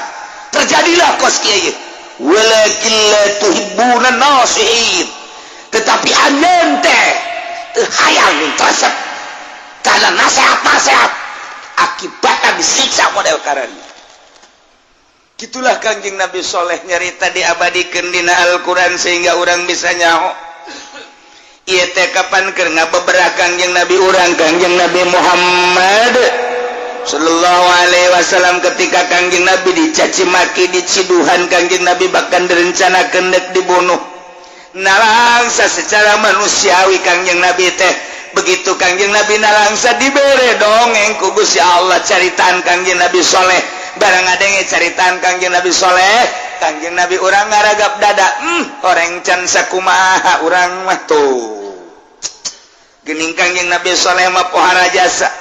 terjadilah kos kieu. Walakin la tuhibbuna nasihin, tetapi anjeun teh teu hayang resep karena nasihat-nasihat, akibatnya disiksa model karena gitulah. Kanjeng Nabi Soleh nyarita, diabadikan dina Al-Quran sehingga orang bisa nyaho ieu teh kapan keur ngabeberah Kangjeng Nabi urang, Kangjeng Nabi Muhammad Sallallahu Alaihi Wasallam. Ketika Kangjeng Nabi dicaci maki, diciduhan, Kangjeng Nabi bahkan direncanakan dek dibunuh, nalangsa secara manusiawi Kangjeng Nabi teh. Begitu Kangjeng Nabi nalangsa, dibere dongeng ku Gusti Allah caritaan Kangjeng Nabi Soleh. Barang adenge caritaan Kangjeng Nabi Soleh, Kangjeng Nabi urang ngaragap dada, orang can sakumaha urang mah tuh." Gening Kangjeng Nabi Soleh mah pohara jasa,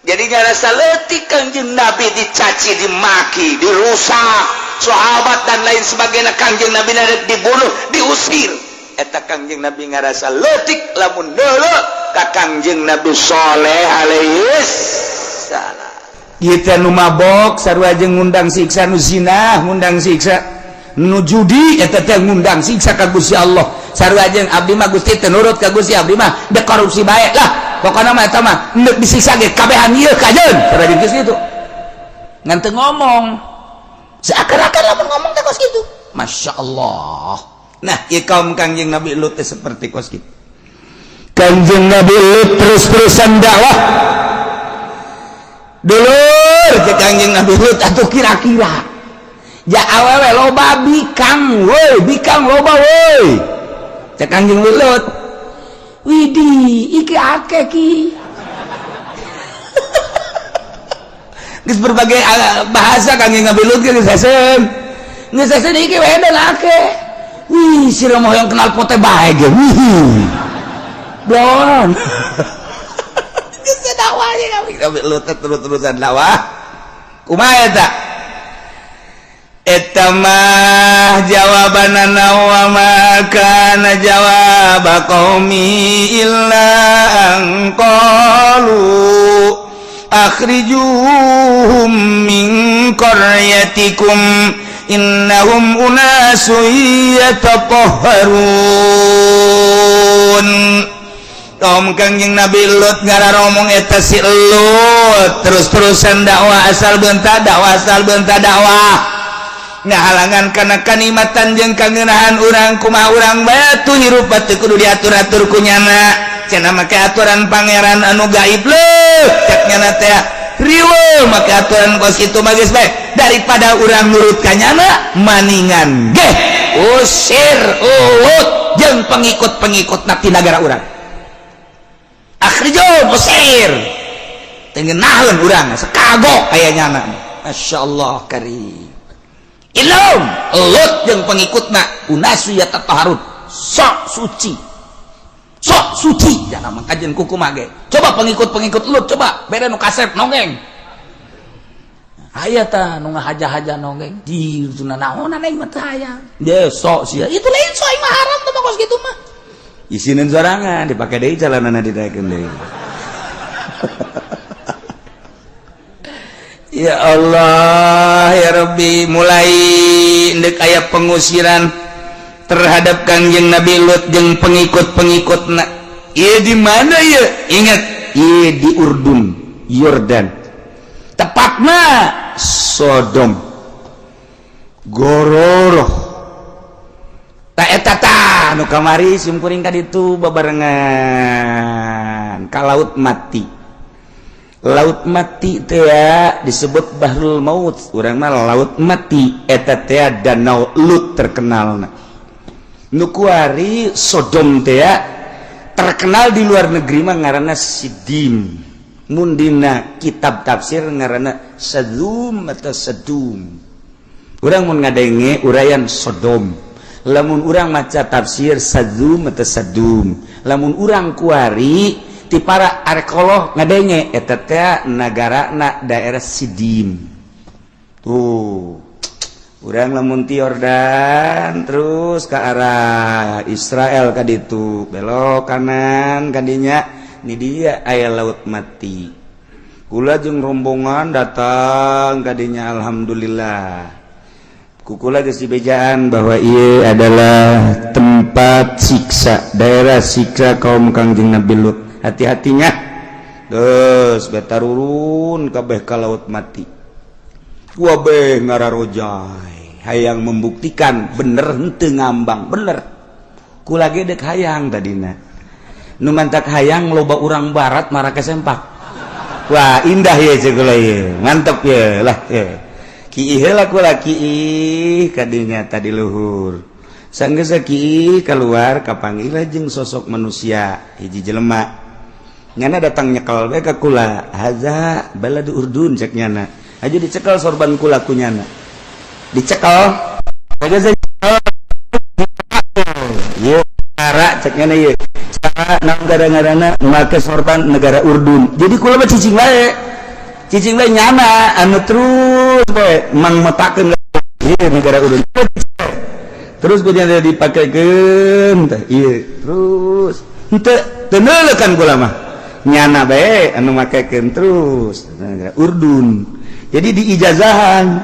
jadi ngarasa leutik Kangjeng Nabi dicaci, dimaki, dirusak sahabat dan lain sebagainya. Kangjeng Nabi dibunuh, diusir, eta Kangjeng Nabi ngarasa leutik lamun deuleu ka Kangjeng Nabi Soleh alaihi salam. Kita nu mabok sarua jeung ngundang siksa, nu zina ngundang siksa, nu judi eta teh ngundang siksa ka Gusti Allah. Sarua jeung abdi mah, Gusti, teu nurut ka Gusti, abdi mah dek korupsi bae lah, pokokna mah eta mah endek disiksa ge kabehan ieu kajeun. Sarua jeung geus kitu, ngan teu ngomong, seakan-akan lamun ngomong teh kos kitu. Masya Allah. Nah, ieu kaum Kangjeng Nabi Lut teh seperti kos kitu. Kangjeng Nabi Lut terus-terusan dakwah. Dulur, ke Kangjeng Nabi Lut atuh kira-kira ja awewe loba bikang woi, bikang loba woi. Cek Kangjeng Lut, "Widih, iki akeh ki." Geus berbagai bahasa Kangjeng Nabi Lut geus hesem, geus hesem, iki wedan akeh. Wih, si mau yang kenal pote bae ge. Wih, blon. Geus dakwah kami lu terus-terusan dakwah. Kumaha eta? Eta mah jawabanana, wa ma kana jawab qaumi illa an qalu akhrijuhum min qaryatikum innahum unasun yatatahharun. Kaum Kangjeng Nabi Lut ngararomong eta si Lut terus-terusan dakwah, asal beunta dakwah, asal beunta dakwah, ngahalangan kana kanikmatan jeung kangenahan urang. Kumaha urang batu hirup batu kudu diatur-atur ku nyana? Cenah make aturan pangeran anu gaib leuh. Cek nyana teh riweuh make aturan kos kitu mah. Geus bae, daripada urang nurut ka nyana, maningan geh usir Lut jeung pengikut-pengikut ti nagara urang. Akhrijo, usir, teu ngeunaheun urang, sakagok aya nyana. Masya Allah karim. Ilm Lut jeung pengikutna unasu yatatahharun, sok suci, sok suci jangan mangkajen kuku mage. Coba pengikut-pengikut Lut, coba beda nu kasep nongeng aya tah nu ngahaja-haja nongeng di naonan aing mah teu hayang. Dia sok sia itu lain sok, aing mah haram teh mah kos kitu mah. Isinin sorangan dipake deui, calanana ditaekeun deui. Ya Allah ya Rabbi, mulai ndek aya pengusiran terhadap Kangjeng Nabi Lut jeung pengikut-pengikutna. Ieu di mana ya? Ingat, ieu di Urdun, Yordan, tepatna Sodom Gororoh. Tak eta tah nu kamari sim kuring ka ditu babarengan ka Laut Mati. Laut Mati teh disebut Bahrul Maut, urang mah Laut Mati. Eta teh Danau Lut terkenal. Nu kuari Sodom teh terkenal di luar negeri mah ngaranna Sidim, mun dina kitab tafsir ngaranna Sadum atau Sadum. Urang mun ngadenge uraian Sodom, lamun urang maca tafsir Sadum atau Sadum. Lamun urang kuari ti para arkeolog ngadenge eta teh nagarana daerah Sidim tuh. Urang lamun ti Yordan terus ke arah Israel ka ditu, belok kanan kadinya, ni dia aya Laut Mati. Kula jeung rombongan datang kadinya, alhamdulillah kukula geus dibejaan bahwa ieu adalah tempat siksa, daerah siksa kaum Kangjeng Nabi Lut, hati-hatinya. Terus betarurun kabeh ka Laut Mati. Wabeh ngararojai hayang membuktikan bener henteu ngambang bener. Kula ge dek hayang tadina, nu mantak hayang loba urang barat marake sempak. Wah, indah ya cek kula ieu, mantep ya lah ya. Ki heula kula ki kadinya tadi luhur. Sanggeus ki keluar, kapanggih jeung sosok manusia hiji jelema. Nyana datang nyekel bae ka kula. Haza baladu Urdun, cek nyana. Aja dicekel sorban kula ku nyana, dicekel aja. Ieu cara cek nyana, ieu cara negara-ngarana make sorban negara Urdun. Jadi kula mah cicing wae, cicing wae, nyana anu terus bae mang metakeun ieu negara Urdun. Terus ku nyana dipakekeun teh ieu terus henteu teu kan. Kula mah nyana bae anu makekeun terus negara Urdun. Jadi diijazahan,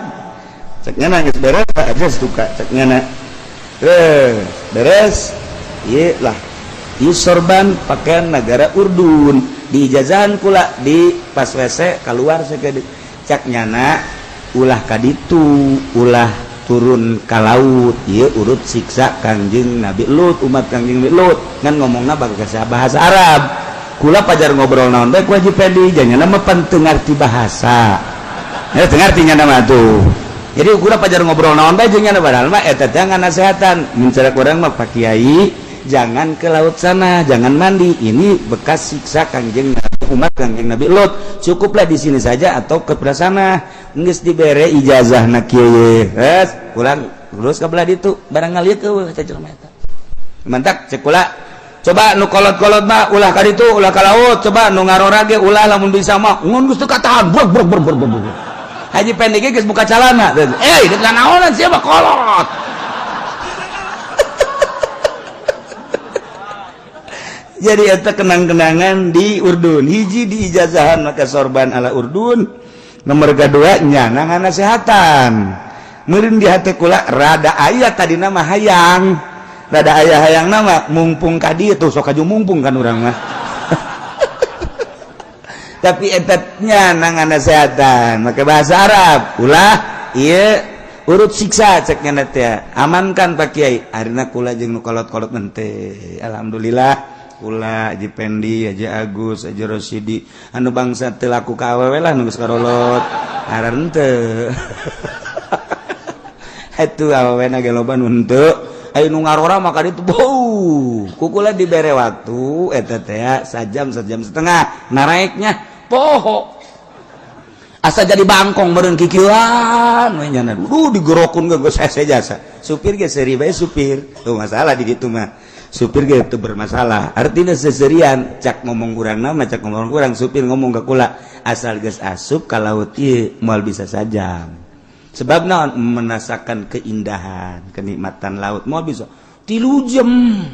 cek nyana geus beres aja suka cek nyana. Eh, beres ieu lah, ieu sorban pakaian negara Urdun. Diijazahan kula di pas WC keluar sakedeuk, cek nyana ulah kaditu, ulah turun ka laut, ieu urut siksa Kangjeng Nabi Lut, umat Kangjeng Nabi Lut. Ngan ngomongna bahasa bahasa Arab. Kula pajar ngobrol naon bae ku Haji Pedi, janyana mah pan teu ngarti bahasa ya, teu ngarti nyana mah tuh. Jadi kula pajar ngobrol naon bae jeung nyana, padahal mah eta teh nganasehatan. Mun cara urang mah, Pak Kiai, jangan ke laut sana, jangan mandi, ini bekas siksa Kangjeng Nabi, umat Kangjeng Nabi Lut, cukuplah di sini saja atau ke sana. Geus dibere ijazah na kieu, pulang. Terus ka belah ditu barang ngalieu eueuh teh jelema eta. Mantak cek kula, coba nu kolot-kolot mah ulah ka ditu, ulah ka laut, coba nu ngarora ge ulah lamun bisa mah ngun geus teu katahan brok brok brok brok brok. Haji Pendek geus buka calana. Eh, deuk naonan sia mah kolot. Jadi eta kenang-kenangan di Urdun. Hiji di ijazahan maka sorban ala Urdun. Nomor kedua nya nangan nasehatan. Meureun di hate kula rada aya tadi nama hayang. Rada aya hayang nama mumpung ka dieu tuh sok aju mumpung kan urang mah. Tapi eta nya nangan nasehatan make bahasa Arab. Ulah ieu urut siksa cek nya teh. Amankan Pak Kiai. Arina kula jeung nu kolot-kolot mente. Alhamdulillah. Kula Haji Pendi, Haji Agus, Haji Rosidi anu bangsa teu laku ka awewe lah nu geus karolot aran teu. Atuh awewe na ge loba nu henteu. Aya nu ngarora maka ditu bau. Kukula dibere waktu eta teh sajam sajam setengah naraeknya poho. Asa jadi bangkong meureun kikieuan we nyana. Duh digerokun ge geus hese jasa. Supir ge seuri bae supir. Tuh masalah di ditu mah. Supir gitu bermasalah artinya seserian cak ngomong kurang nama cak ngomong kurang supir ngomong ke kula asal geus asup ka laut ieu moal bisa sajam sebab naon menasakan keindahan kenikmatan laut moal bisa 3 jam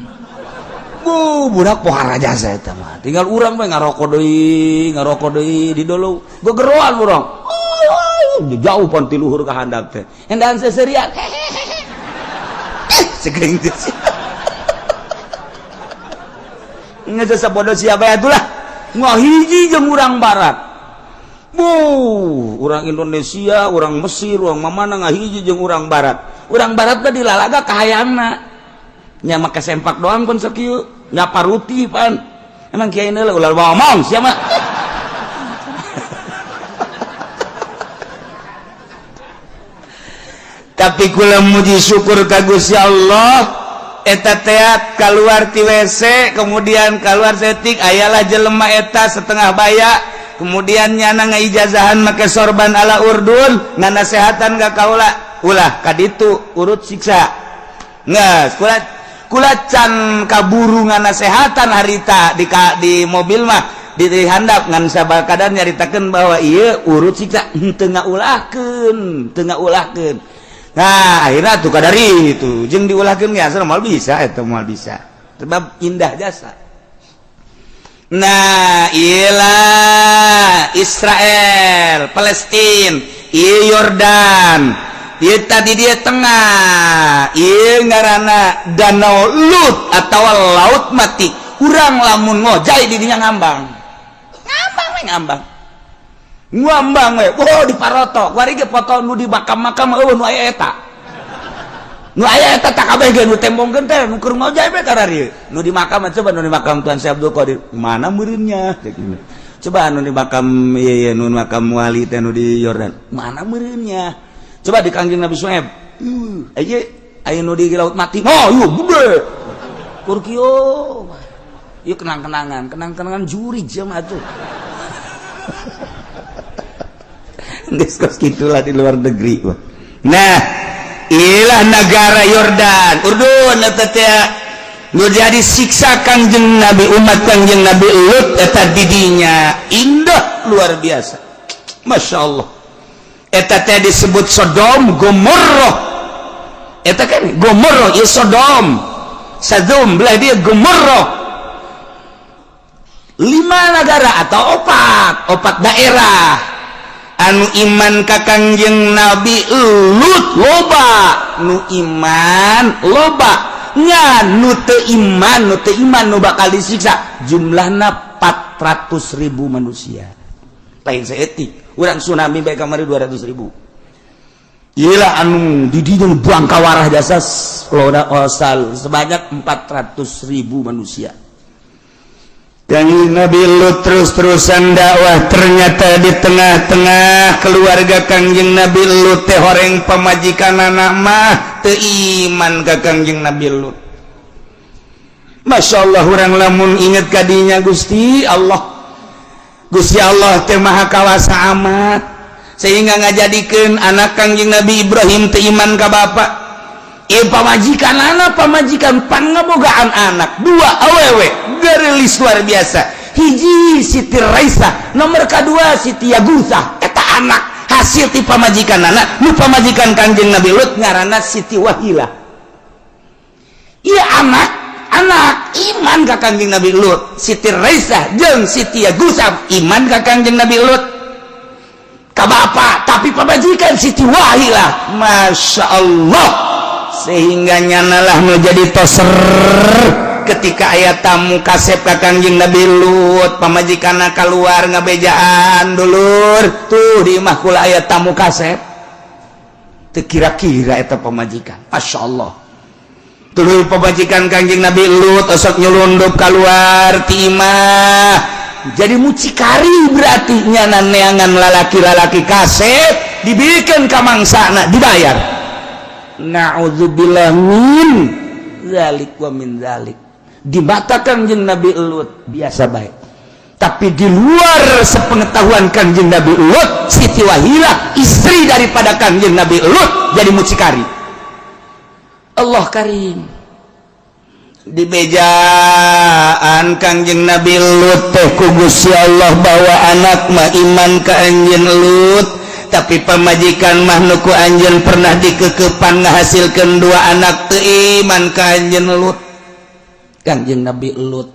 bu budak pohara jasa eta mah tinggal urang we ngarokok deui di dulu gegeroan urang jauh pon ti luhur ka handap teh endahan seserian segeng teh nggak bodoh siapa ya itulah ngahiji jeung urang barat bu urang Indonesia urang Mesir urang mamana ngahiji jeung urang barat mah dilalaga kahayangna nya make sempak doang pun sakieu nyapa ruti pan emang kiai heula ulah ngomong sia mah. Tapi kula muji syukur ka Gusti Allah eta teat keluar ti WC kemudian keluar setik ayalah jelema eta setengah baya kemudian nyana ngaijazahan make sorban ala Urdun nganasehatan ka kaula ulah kaditu urut siksa geus kula can kaburu nganasehatan harita di mobil mah di handap ngan sabakadan nyaritakeun bahwa ieu urut siksa teu ngaulahkeun teu ngaulahkeun. Nah, akhirnya tuh kadari itu jeung diulahkeun ge asal moal bisa eta moal bisa. Sebab indah jasa. Nah, iyalah Israel, Palestina, ieu Yordan, ieu tadi dia tengah, ieu ngaranna Danau Lut atawa Laut Mati. Urang lamun ngojay di dinya ngambang. Ngambang we ngambang. Ngambang we, oh di paroto, kuari ge foto nu di makam-makam eueuh nu aya eta. Nu aya eta tak kabeh ge nu tembongkeun teh nu keur ngojay bae kararieu. Nu di makam coba nu di makam Tuan Syekh Abdul Qadir, mana meureunnya? Coba nu di makam ieu ieu nu makam wali teh nu di Yordan, mana meureunnya? Coba di Kangjeng Nabi Suhaib. Ieu aya nu di Laut Mati. Oh, ieu gede. Kur kieu. Ieu kenang-kenangan, kenang-kenangan juri jam atuh. Diskos gitulah di luar negeri. Nah, ilah negara Yordan, Urdun eta teh nu jadi siksa Kangjeng Nabi umat Kangjeng Nabi Lut eta didinya indah luar biasa. Masya Allah. Eta teh disebut Sodom Gomorrah. Eta kan Gomorrah ieu Sodom. Sadum belah dia Gomorrah. 5 negara atau 4 daerah anu iman ka Kangjeng Nabi Lut loba nu iman loba nya nu teu iman nu bakal disiksa jumlahna 400.000 manusia lain saeutik urang tsunami bae kamari 200.000 ieu anu di dinya buang kawarah jasa loda osal sebanyak 400.000 manusia. Kangjeng Nabi Lut terus-terusan dakwah ternyata di tengah-tengah keluarga Kangjeng Nabi Lut teh horeng pamajikan anak mah teu iman ka Kangjeng Nabi Lut. Masya Allah urang lamun inget kadinya Gusti Allah. Gusti Allah teh maha kawasa amat sehingga ngajadikeun anak Kangjeng Nabi Ibrahim teu iman ka bapa. Ieu pamajikan anak, pamajikan pangabogaan anak dua awewe geulis luar biasa. Hiji Siti Raisa, nomor kedua Siti Yagusa. Eta anak hasil ti pamajikan anak nu pamajikan Kanjeng Nabi Lut ngaranna Siti Wahila. Iya, anak anak iman ka Kanjeng Nabi Lut. Siti Raisa jeung Siti Yagusa iman ka Kanjeng Nabi Lut ka bapak, tapi pamajikan Siti Wahila, Masya Allah, sehingga nyanalah menjadi toser ketika aya tamu kasep ka Kangjeng Nabi Lut. Pamajikanna keluar ngabejaan, "Dulur, tuh di imah kula aya tamu kasep." Teu kira-kira eta pamajikan, Masya Allah. Dulur, pamajikan Kangjeng Nabi Lut osok nyelundup keluar ti imah jadi mucikari. Berarti nyana neangan lalaki-lalaki kasep, dibikeun ka mangsana, dibayar. Na'udzubillah min zalik wa min zalik. Di mata Kangjeng Nabi Lut biasa baik, tapi di luar sepengetahuan Kangjeng Nabi Lut, Siti Wahila istri daripada Kangjeng Nabi Lut jadi mucikari. Allah Karim. Di bejaan Kangjeng Nabi Lut teh ku Gusti Allah bahwa anak mah iman ka anjeun Lut, tapi pamajikan mah nu ku anjeun pernah dikekepan ngahasilkeun dua anak teu iman ka anjeun Lut. Kangjeng Nabi Lut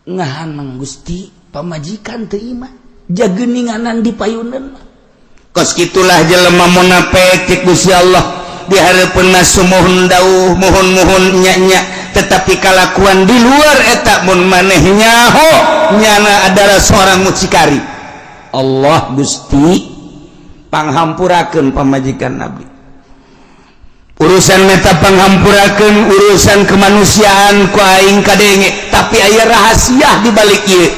ngahanang, "Gusti, pamajikan teu iman jageninganan di payunan." Kos kitulah jelema munafik. Cek Gusti Allah di hareupeun sumuhun dauh muhun-muhun nya-nya, tetapi kalakuan di luar eta mun maneh nyaho nyana adalah seorang mucikari. Allah, Gusti, panghampurakeun pamajikan Nabi. Urusan meta panghampurakeun, urusan kemanusiaan ku aing kadenge, tapi aya rahasia di balik ieu.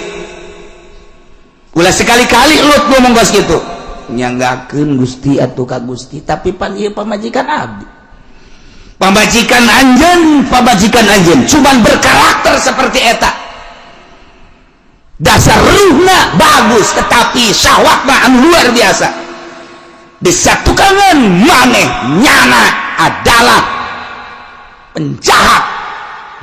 Ulah sekali-kali Lut ngomong kos kitu. Nyanggakeun Gusti atuh ka Gusti, tapi pan ieu pamajikan abdi, pamajikan anjeun, pamajikan anjeun cuman berkarakter seperti eta. Dasar ruhna bagus, tetapi syahwatna anu luar biasa. Disatukan maneh nyana adalah penjahat,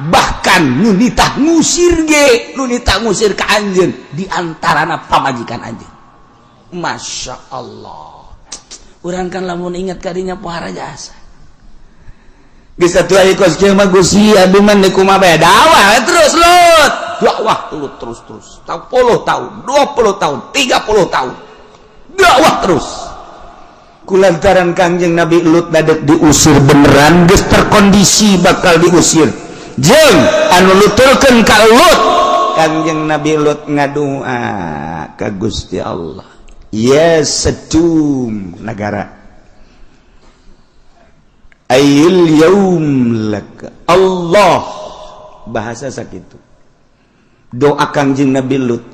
bahkan nu nitah ngusir ge nu nitah ngusir ke anjeun di antarana pamajikan anjeun. Masya Allah, urang kan lamun ingat kadinya pohara jasa bisa tuh. Ayo kos kieu mah, Gusti, abdi mah kumaha bae. Dakwah terus Lut, dakwah Lut terus terus, 10 tahun, 20 tahun, 30 tahun dakwah terus. Kulantaran Kangjeng Nabi Lut dadek diusir beneran, geus terkondisi bakal diusir jeung anu nuturkeun ka Lut, Kangjeng Nabi Lut ngadua ka Gusti Allah, "Ya Sedum negara, ayil yaum laka Allah." Bahasa sakitu doa Kangjeng Nabi Lut.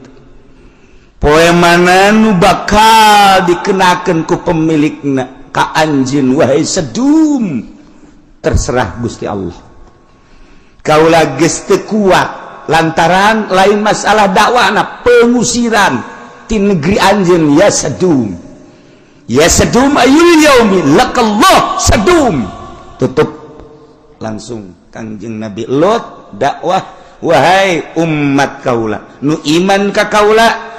Poe mana nu bakal dikenakan ku pemilikna ka anjeun, wahai Sedum, terserah Gusti Allah. Kaula geus teu kuat lantaran lain masalah dakwahna, pengusiran ti negeri anjeun. Ya Sedum, ya Sedum, ayul yaumi lakallah. Sedum tutup langsung. Kangjeng Nabi Lot dakwah, "Wahai umat kaula nu iman ka kaula,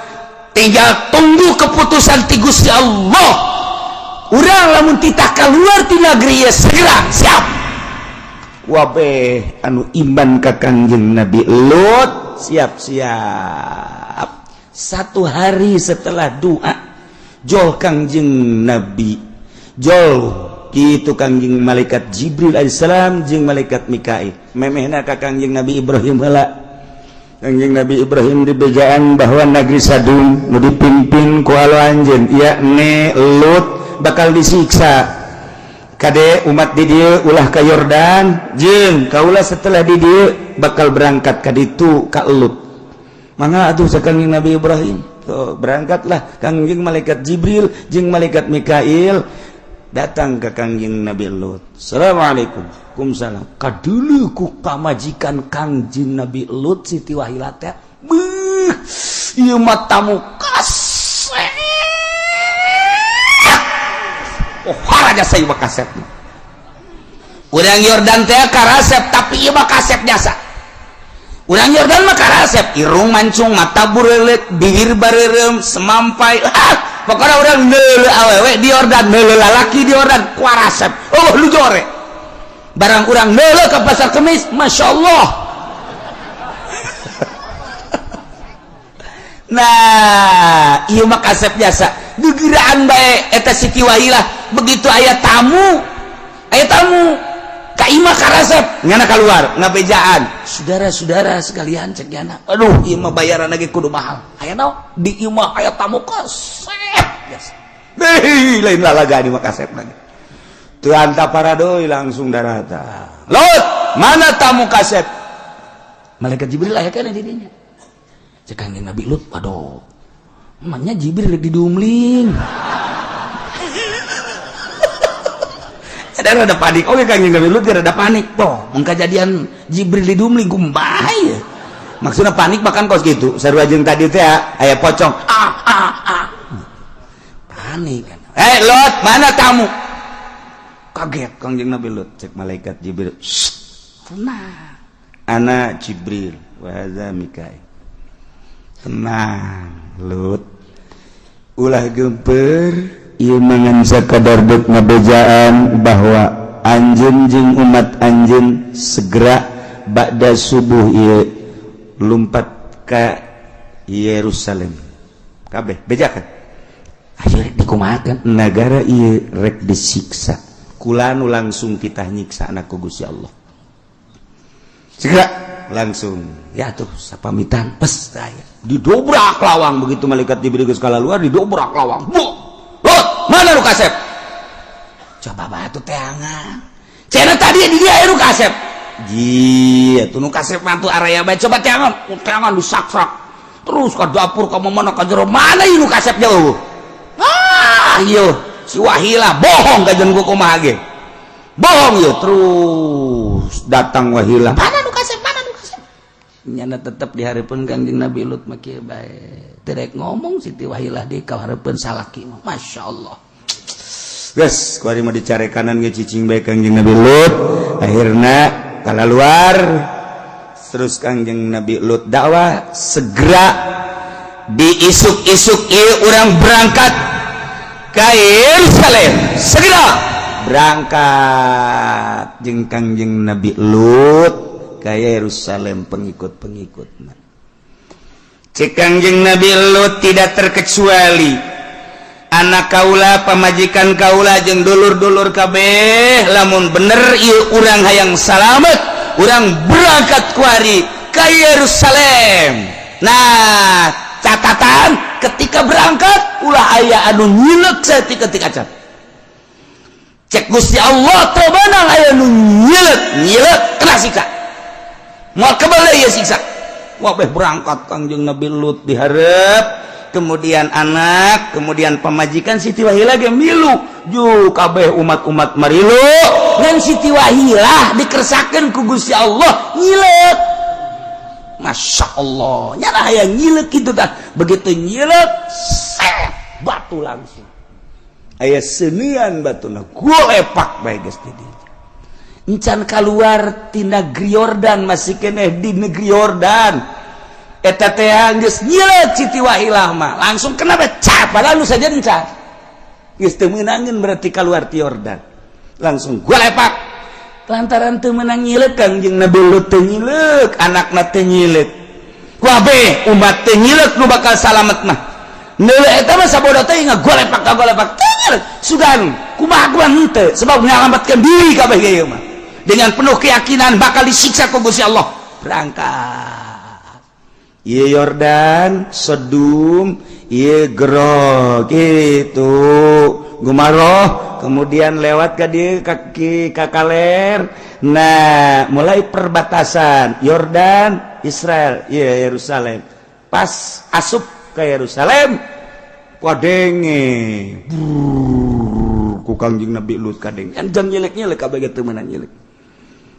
tinggal tunggu keputusan ti Gusti Allah. Urang lamun titah keluar ti negeri ya segera siap." Wabeh anu iman ka Kangjeng Nabi Lut siap-siap. Satu hari setelah doa jol Kangjeng Nabi jol gitu, Kangjeng malaikat Jibril alaihissalam jeung malaikat Mikail memehna ka Kangjeng Nabi Ibrahim heula. Kangjeng Nabi Ibrahim dibejaan bahwa negeri Sadum nu dipimpin ku alo anjeun yakni Lut bakal disiksa. Kade umat di dieu ulah ka Yordan, jeung kaula setelah di dieu bakal berangkat ka ditu ka Lut. Mangga atuh, Kangjeng Nabi Ibrahim. Tuh, berangkatlah Kangjeng malaikat Jibril jeung malaikat Mikail datang ke Kangjeng Nabi Lut. "Assalamualaikum." "Waalaikumsalam." Kadulu ku pamajikan Kangjeng Nabi Lut Siti Wahilah teh, "Beuh, ieu mah tamu kasep. Oh, haraja saya mah kasep." Urang Yordan teh karasep, tapi ieu mah kasep jasa. Urang Yordan mah karasep, irung mancung, mata burelet, bibir bareureum, semampai. Ah, pokoknya urang neuleuh awewe di Yordan, neuleuh lalaki di Yordan, kuarasep. Oh, lu jore. Barang urang neuleuh ke Pasar Kemis, Masya Allah. Nah, ieu mah kasep jasa. Gegeraan bae eta Siti Wahilah, begitu aya tamu, aya tamu ka imah karasep, ngana keluar ngabejaan. Saudara-saudara sekalian, cek jana. Aduh, ieu mah bayaran lagi kudu mahal. Aya naon? Di imah aya tamu kasep jasa. Hei, lain lalaga di mah kasep lagi. Teu anta paradoi langsung darata. Lot, mana tamu kasep? Malaikat Jibril aya keneh di dinya. Cek Kangjeng Nabi Lut, waduh. Emangnya Jibril lagi didumling. Ada rada panik. Oke, Kangjeng Nabi Lut rada panik. Boh, mun kajadian Jibril didumling kumaha ya? Maksudnya panik bahkan kos gitu. Sarua jeung tadi teh aya pocong. Ah ah ah. Panik kan. Eh, Lot, mana tamu? Kaget Kangjeng Nabi Lut, cek malaikat Jibril. Tenang. Ana Jibril wa hadza Mikail. Tenang, Lut. Ulah gemper, ieu mangan sakadar deuk ngabejaan bahwa anjeun jeung umat anjeun segera ba'da subuh ieu lumpat ka Yerusalem. Kabeh bejakan. Ayo rek dikumahakeun nagara ieu rek disiksa. Kulanu langsung kita nyiksa anak ku Gusti Allah. Segera langsung ya tuh sapamitan pes saya didobrak lawang. Begitu malaikat diberi ke skala luar, didobrak lawang. Bu, Lot, mana lu kasep? Coba batu teangan cina tadi di dia lu kasep. Ji tuh nu kasep mantu area bae. Coba teangan, teangan disaksak terus ke dapur, ke mana, ke jero, mana ieu nu kasep jauh. Ah, iya si Wahilah bohong ka jeung kumaha ge bohong ya. Terus datang Wahilah, mana nu kasep, mana nu kasep? Nyana tetep dihareupeun Kangjeng Nabi Lut mah kieu bae, teu rek ngomong. Siti Wahilah di ka hareupeun salaki mah Masya Allah. Geus kuari mah dicarekanan ge cicing bae Kangjeng Nabi Lut. Akhirna kalaluar terus Kangjeng Nabi Lut dakwah, segera diisuk-isuk ieu urang berangkat ka Yerusalem. Segera berangkat jeung Kangjeng Nabi Lut ka Yerusalem, pengikut-pengikutna. Cek Kangjeng Nabi Lut, tidak terkecuali anak kaula, pamajikan kaula jeung dulur-dulur kabeh, lamun bener ieu urang hayang salamet, urang berangkat kuari ka Yerusalem. Nah, catatan, ketika berangkat ulah aya anu nyilek saeutik-eutik acan. Cek Gusti Allah teu beunang aya nu nyilek, nyilek kena siksa, moal kebal ya siksa. Wabeh berangkat Kangjeng Nabi Lut diharap, kemudian anak, kemudian pamajikan Siti Wahilah ge milu ju, kabeh umat-umat marilu. Dan Siti Wahilah dikersakeun ku Gusti Allah nyilek. Masya Allah, nyala aya nyilek gitu dah. Begitu nyilek, set batu langsung aya senian batuna golepak bae geus di dieu. Encan keluar ti negeri Yordan, masih keneh di negeri Yordan eta teh geus nyilek Siti Wahilah mah langsung kena becak, padahal nu saja encan geus teu meunangeun. Berarti keluar ti Yordan langsung golepak lantaran teu meunang nyilek. Kangjeng Nabi Lut teu nyilek, anakna teu nyilek, kabeh umat teu nyilek. Nu bakal salamet mah neuleuh eta mah sabodo teh ngagolepak kagolepak teu nyilek. Sugan kumaha kumaha henteu, sebab nyalametkeun diri kabeh ge ieu mah dengan penuh keyakinan bakal disiksa ku Gusti Allah. Berangkat ieu Yordan, Sodom ieu Gero gitu Gumaroh, kemudian lewat ke dia kaki kakaler. Nah, mulai perbatasan Yordan Israel, iya Yerusalem. Pas asup ke Yerusalem kadenge ku Kangjeng Nabi Lut, kadenge encan nyilek-nyilek kabeh teu meunang nyilek.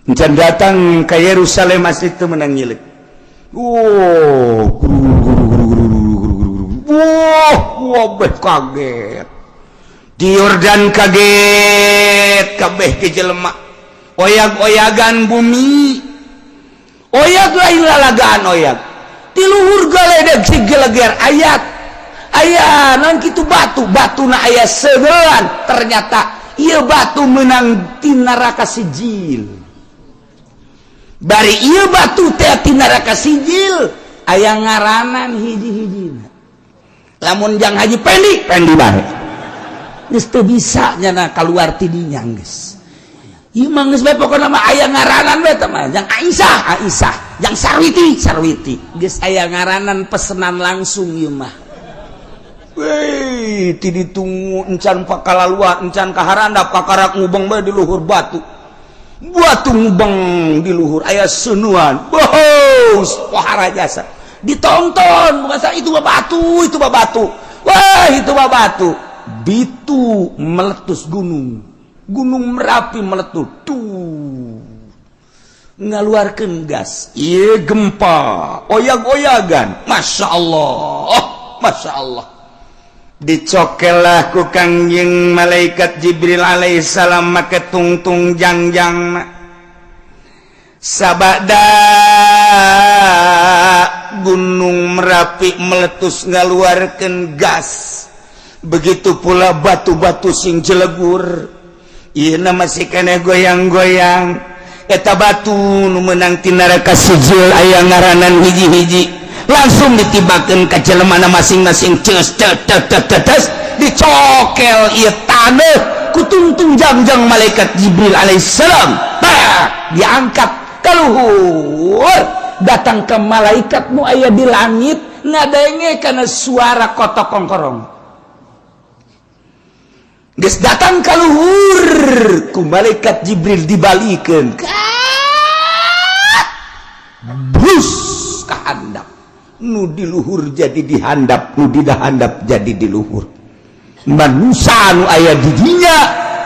Encan datang ke Yerusalem masih teu meunang nyilek. Oh, wah, wabeh kaget di Yordan, kaget kabeh ke jelema. Oyag-oyagan bumi, oyag lain lalagaan, oyag di luhur galedeg si geleger ayat aya non kitu batu, batu na aya segelan. Ternyata ieu batu menang ti neraka Sijil. Bari ieu batu teh ti neraka Sijil aya ngaranan hiji-hijina. Lamun jang Haji Pendi, Pendi bae geus teu bisa nyana keluar ti dinya. Geus ieu mah, geus bae, pokona mah aya ngaranan bae teh mah. Jang Aisyah, Aisyah, jang Sarwiti, Sarwiti, geus aya ngaranan, pesenan langsung ieu mah. Weh, ti ditunggu encan pakalaluan, encan kaharandap, kakarak ngubeng bae di luhur batu. Batu ngubeng di luhur aya seunuan. Bohos, pohara jasa. Ditonton, bukan itu mah batu, itu mah batu. Wah, itu mah batu. Bitu meletus gunung. Gunung Merapi meletus. Tuh. Ngaluarkeun gas. Ieu gempa, oyag-oyagan. Masya Allah. Masya Allah. Dicokelah ku Kangjeng malaikat Jibril alaihissalam make tungtung jangjang. Sabada Gunung Merapi meletus ngaluarkeun gas, begitu pula batu-batu sing jelegur. Ieu masih keneh goyang-goyang. Eta batu nu meunang ti neraka Sijil aya ngaranan hiji-hiji, langsung ditibakeun ka jelemana masing-masing. Ces tet tet tet tet, dicokel ieu taneuh ku tungtung jangjang malaikat Jibril alaihissalam. Pak, diangkat ka luhur, datang ke malaikat nu aya di langit, ngadenge kana suara kotok kongkorong. Geus datang ka luhur, ku malaikat Jibril dibalikeun, brus ka handap. Nu di luhur jadi dihandap, nu di handap jadi di luhur. Manusia nu aya di dinya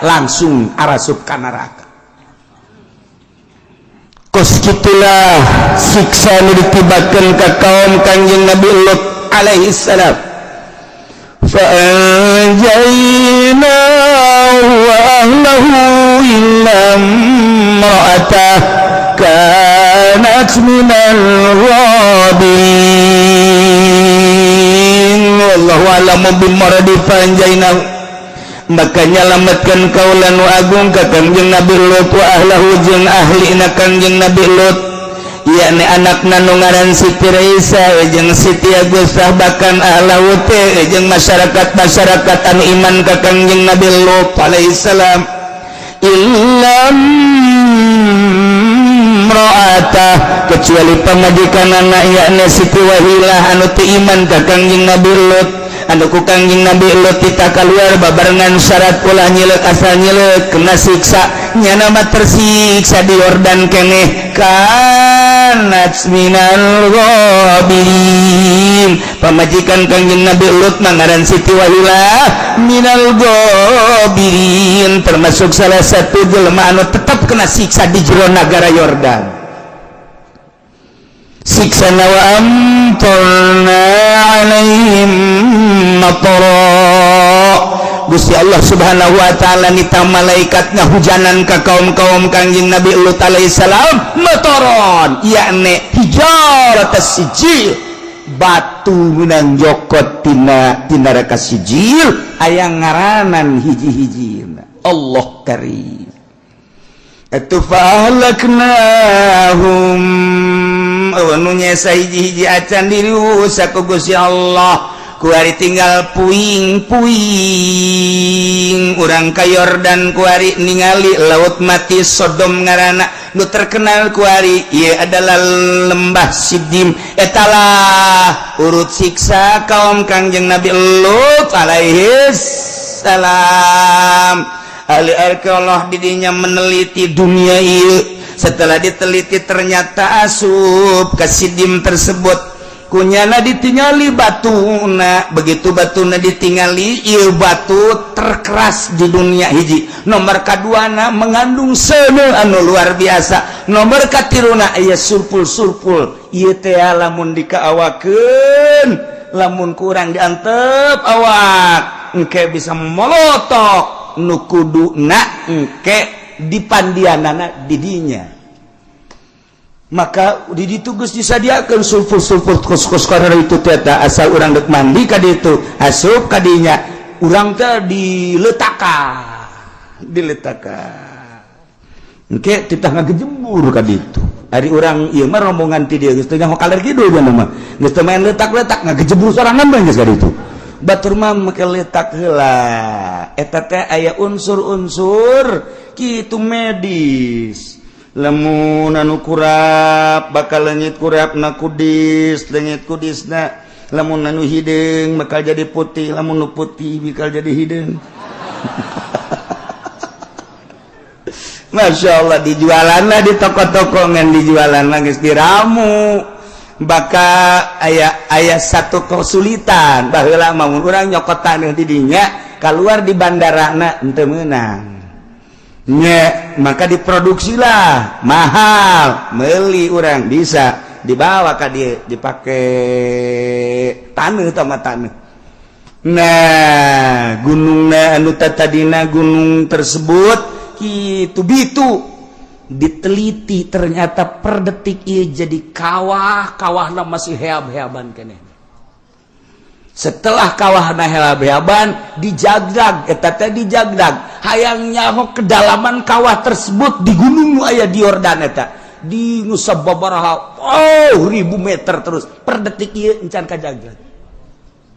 langsung arasup ka neraka. Kos kitulah siksa nu ditibakeun ka kaum Kangjeng Nabi Lut alaihi salam. فأنجيناه وأهله إلا امرأته كانت من الغابرين. والله أعلم بمراد فأنجيناه. Maka nyalametkan kaula nu agung ka Kangjeng Nabi Lut, wa ahlahu jeung ahlina Kangjeng Nabi Lut, yakni anakna nu ngaran Siti Raisa jeung Siti Agusah, bahkan ahlahu teh jeung masyarakat-masyarakat anu iman ka Kangjeng Nabi Lut alaihissalam, illa imra'atah, kecuali pamajikan anak, yakni Siti Wahilah anu teu iman ka Kangjeng Nabi Lut, anu ku Kangjeng Nabi Lut titah keluar babarengan syarat ulah nyilek, asal nyilek kena siksa. Nyana mah tersiksa di Yordan keneh. Kanat minal ghabirin, pamajikan Kangjeng Nabi Lut mangaran Siti Wahilah, minal ghabirin, termasuk salah satu jelema anu tetap kena siksa di jero nagara Yordan. Siksa wa amtarna alaihim matara. Gusti Allah Subhanahu wa taala nita malaikat ngahujanan ka kaum-kaum Kangjeng Nabi Lut alaihissalam mataron, yakni hijaratas sijil, batu menang jokot tina tina neraka Sijil aya ngaranan hiji-hiji. Allah karim. Itu fahlaknahum, nu nyesa hiji-hiji acan dirusak ku Gusti Allah. Kuari tinggal puing-puing. Urang ka Yordan kuari ningali Laut Mati, Sodom ngaranna nu terkenal kuari. Ieu adalah lembah Sidim. Etalah urut siksa kaum Kangjeng Nabi Lut alaihi salam. Ahli arkeolog didinya meneliti dunia ieu. Setelah diteliti, ternyata asup ke Sidim tersebut. Kunyana ditinggali batuna. Begitu batuna ditinggali, ieu batu terkeras di dunia hiji, nomor kaduana mengandung seuneu anu luar biasa, nomor katiluna aya surpul-surpul. Ieu teh lamun dikaawakeun, lamun kurang diantep awak, engke bisa molotok nu kuduna engke. Di pandianana didinya, maka di ditu geus disadiakeun sulfur-sulfur kos-kos karena itu teh. Asal urang dek mandi ka ditu, asup ka dinya, urang teh diletakan diletakan, engke titah ngagejembur ka ditu. Ari urang ieu mah rombongan ti dieu geus teu nyaho kaler kidul mah, geus teu main letak-letak, ngagejembur sorangan bae geus ka ditu. Batur mah make letak heula, eta teh aya unsur-unsur kitu medis. Lamun anu kurap bakal leungit kurapna, kudis leungit kudisna. Lamun anu hideung bakal jadi putih, lamun nu putih bakal jadi hideung. Masya Allah, dijualan lah di toko-toko, ngan dijualan lah geus diramu. Baka aya aya satu kesulitan, baheula mah mun urang nyokot taneuh di dinya keluar di bandarana henteu meunang nya, maka diproduksilah mahal, meuli urang bisa dibawa ka dieu, dipake taneuh sama taneuh. Nah, gunungna anu tadina gunung tersebut kitu bitu diteliti, ternyata per detik ieu jadi kawah, kawahna masih heab-heaban keneh. Setelah kawahna heab-heaban dijagdag, eta teh dijagdag, hayang nyaho kedalaman kawah tersebut di gunung nu aya di Yordan eta di nu sababaraha, oh, ribu meter. Terus per detik ieu encan kajagdag,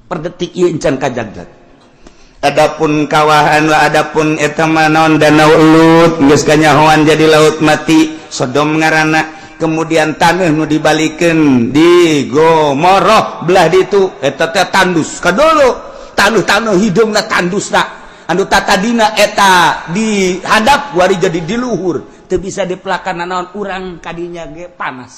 per detik ieu encan kajagdag. Adapun kawahan, adapun eta mah naon, danau Lut geus kanyahoan jadi laut mati, Sodom ngaranna. Kemudian taneuh nu dibalikeun di Gomoroh belah ditu, eta teh tandus kadolo, taneuh-taneuh hideungna tandusna, anu tatadina eta dihadap wari jadi di luhur, teu bisa dipelakan naon, urang kadinya ge panas,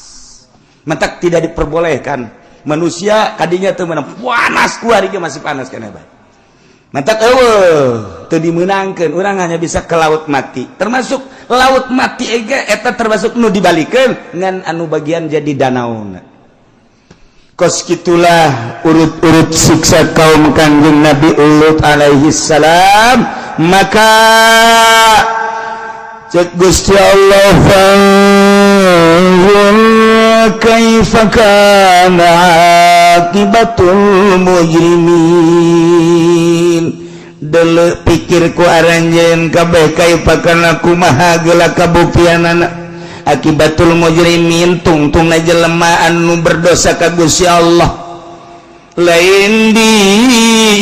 mentak tidak diperbolehkan manusia kadinya teu meunang, panas kuari ge masih panas keneh bae. Mentak eueuh teu dimeunangkeun, urang hanya bisa ke laut mati. Termasuk laut mati ege eta termasuk nu dibalikeun ngan anu bagian jadi danauna. Kos kitulah urut-urut siksa kaum Kangjeng Nabi Lut alaihi salam. Maka cek Gusti Allah, fanzur kaifa kana aqibatul mujrimin. Dele pikir ku aranjeun kabeh, kaifa kana kumaha geula kabuktianana akibatul mujrimin, tungtungna jelema anu berdosa ka Gusti Allah. Lain di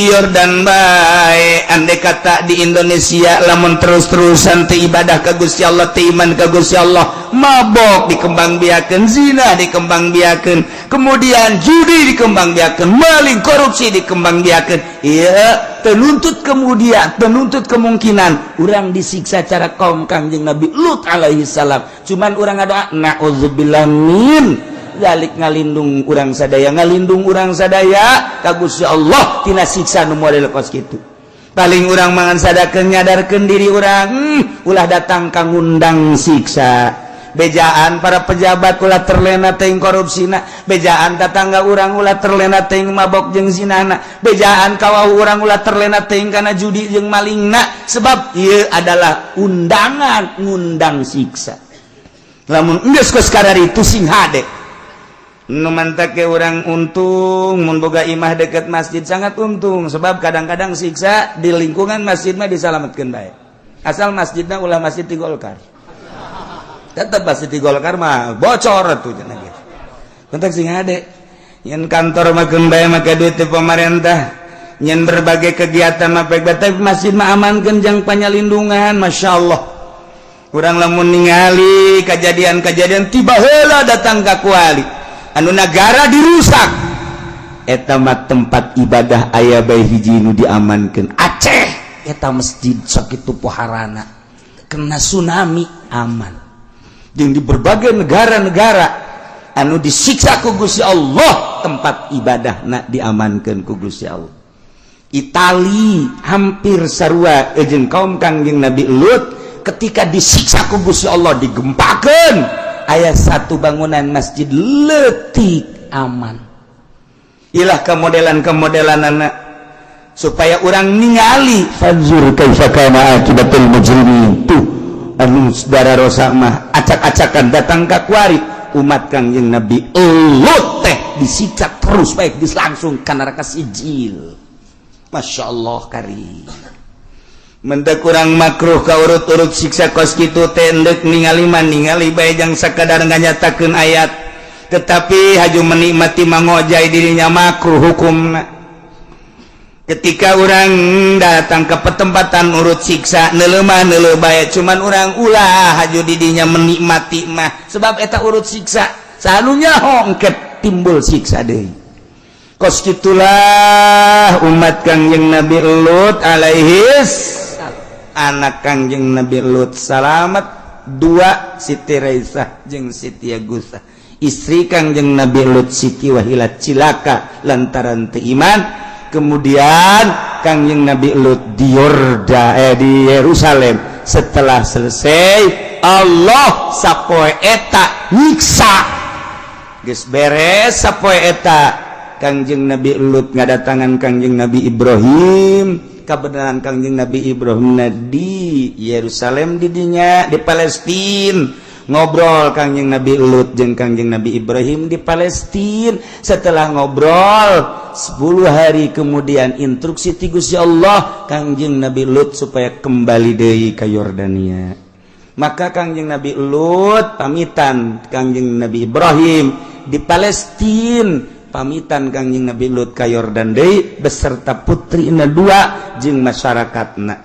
Yordan bae, andai kata di Indonesia lamun terus-terusan teu ibadah ka Gusti Allah, teu iman ka Gusti Allah, mabok dikembangbiakeun, zina dikembangbiakeun, kemudian judi dikembangbiakeun, maling korupsi dikembangbiakeun, iya tenuntut, kemudian tenuntut kemungkinan urang disiksa cara kaum Kangjeng Nabi Lut alaihi salam. Cuman urang ngadoa naudzubillah min dzalik, ngalindung urang sadaya, ngalindung urang sadaya ka Gusti Allah tina siksa nu model kos kitu. Paling urang mangan sadakeun, nyadarkeun diri urang, ulah datang ka ngundang siksa. Bejaan para pejabat ulah terlena teuing korupsina, bejaan tetangga urang ulah terlena teuing mabok jeung zinana, bejaan kawah urang ulah terlena teuing kana judi jeung malingna, sebab ieu adalah undangan ngundang siksa. Lamun geus kos itu sing hade. Nu mantake urang untung mun boga imah deket masjid, sangat untung, sebab kadang-kadang siksa di lingkungan masjid mah disalametkeun bae, asal masjidna ulah masjid di Golkar. Tetep masjid di Golkar mah bocor tuh cenah ge. Penting sing hade nyen kantor mah keun bae make duit ti pemerintah, nyen berbagai kegiatan mah bae, tapi masjid mah amankeun jang panyalindungan. Masya Allah, urang lamun ningali kejadian-kejadian tiba heula datang ka kuali anu negara dirusak, eta mah tempat ibadah aya bae hiji nu diamankeun. Aceh eta masjid sakitu poharana kena tsunami aman. Jeung di berbagai negara-negara anu disiksa ku Gusti Allah, tempat ibadahna diamankeun ku Gusti Allah. Itali hampir sarua jeung kaum Kangjeng Nabi Lut, ketika disiksa ku Gusti Allah, digempakeun, aya satu bangunan masjid letik aman. Ilah kemodelan-kemodelan anak supaya orang ningali, fanzur kaifa kana akibatul mujrimin. Tuh Anu saudara rosak mah acak-acakan datang ka kuari. Umat Kangjeng Nabi Lut teh disiksa terus baik dis langsung ka neraka Sijil. Masya Allah, kari Mentek kurang makruh ka urut-urut siksa kos kitu teh. Endek ningali mah ningali bae, jang sakadar nganyatakeun ayat, tetapi haju menikmati mangojai dirinya makruh hukumna. Ketika orang datang ke petempatan urut siksa, neuleuh mah neuleuh bae, cuman orang ulah haju didinya menikmati mah, sebab eta urut siksa selalunya hongket timbul siksa deui. Kos gitulah umat Kangjeng Nabi Lut alaihis. Anak Kangjeng Nabi Lut salamet dua, Siti Raisah jeung Siti Agusa. Istri Kangjeng Nabi Lut, Siti Wahilat, cilaka lantaran teu iman. Kemudian Kangjeng Nabi Lut di Yorda, di Yerusalem. Setelah selesai Allah sapoe eta nyiksa, geus beres sapoe eta Kangjeng Nabi Lut ngadatangan Kangjeng Nabi Ibrahim. Kebenaran Kangjeng Nabi Ibrahim di Yerusalem, didinya di Palestina. Ngobrol Kangjeng Nabi Lut jeung Kangjeng Nabi Ibrahim di Palestina. Setelah ngobrol 10 hari kemudian, instruksi ti Gusti Allah Kangjeng Nabi Lut supaya kembali deui ke Yordania. Maka Kangjeng Nabi Lut pamitan Kangjeng Nabi Ibrahim di Palestina, pamitan Kangjeng Nabi Lut ka Yordan deui beserta putrina dua jeung masyarakatna.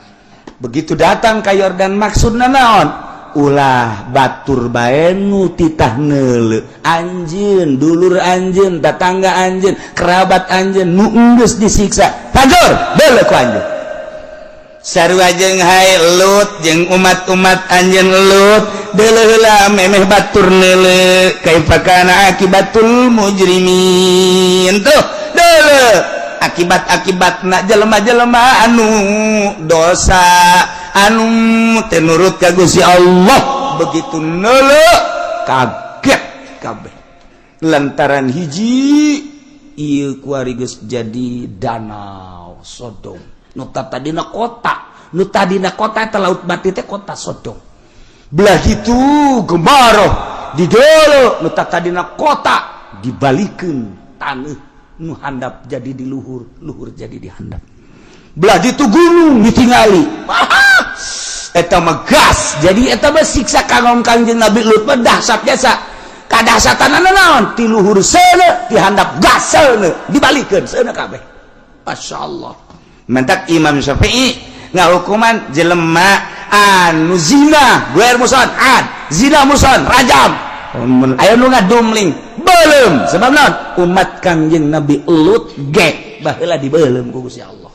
Begitu datang ka Yordan, maksudna naon? Ulah batur bae nu titah neuleu anjeun, dulur anjeun, tetangga anjeun, kerabat anjeun nu enggeus disiksa. Tajur deuleu ku anjeun. Sarua jeung hai Lut jeung umat-umat anjeun Lut, deuleu heula memeh batur neuleu kaifa kana akibatul mujrimin. Tuh deuleu akibat-akibatna jelema-jelema anu dosa, anu teu nurut ka Gusti Allah. Begitu neuleu kaget kabeh, lantaran hiji ieu kuari geus jadi danau Sodom. Nu tadina kota, nu tadina kota eta Laut Mati teh kota Sodom. Belah itu gemaroh di dolo, nu tadina kota dibalikeun taneuh, nu handap jadi di luhur, luhur jadi di handap. Belah itu gunung ditingali eta mah gas. Jadi eta mah siksa kanggo Kangjeng Nabi Lut mah dahsyat biasa. Kadahsyatanana naon? Ti luhur seuneu, ti handap gas seuneu, dibalikeun seuneu kabeh. Masya Allah. Mentak Imam Syafi'i ngahukuman jelema anu zina ghair muhson had, zina muhson rajam. Aya nu ngadumling belum, sebab naon? Umat Kangjeng Nabi Lut ge baheula dibeuleum ku Gusti Allah.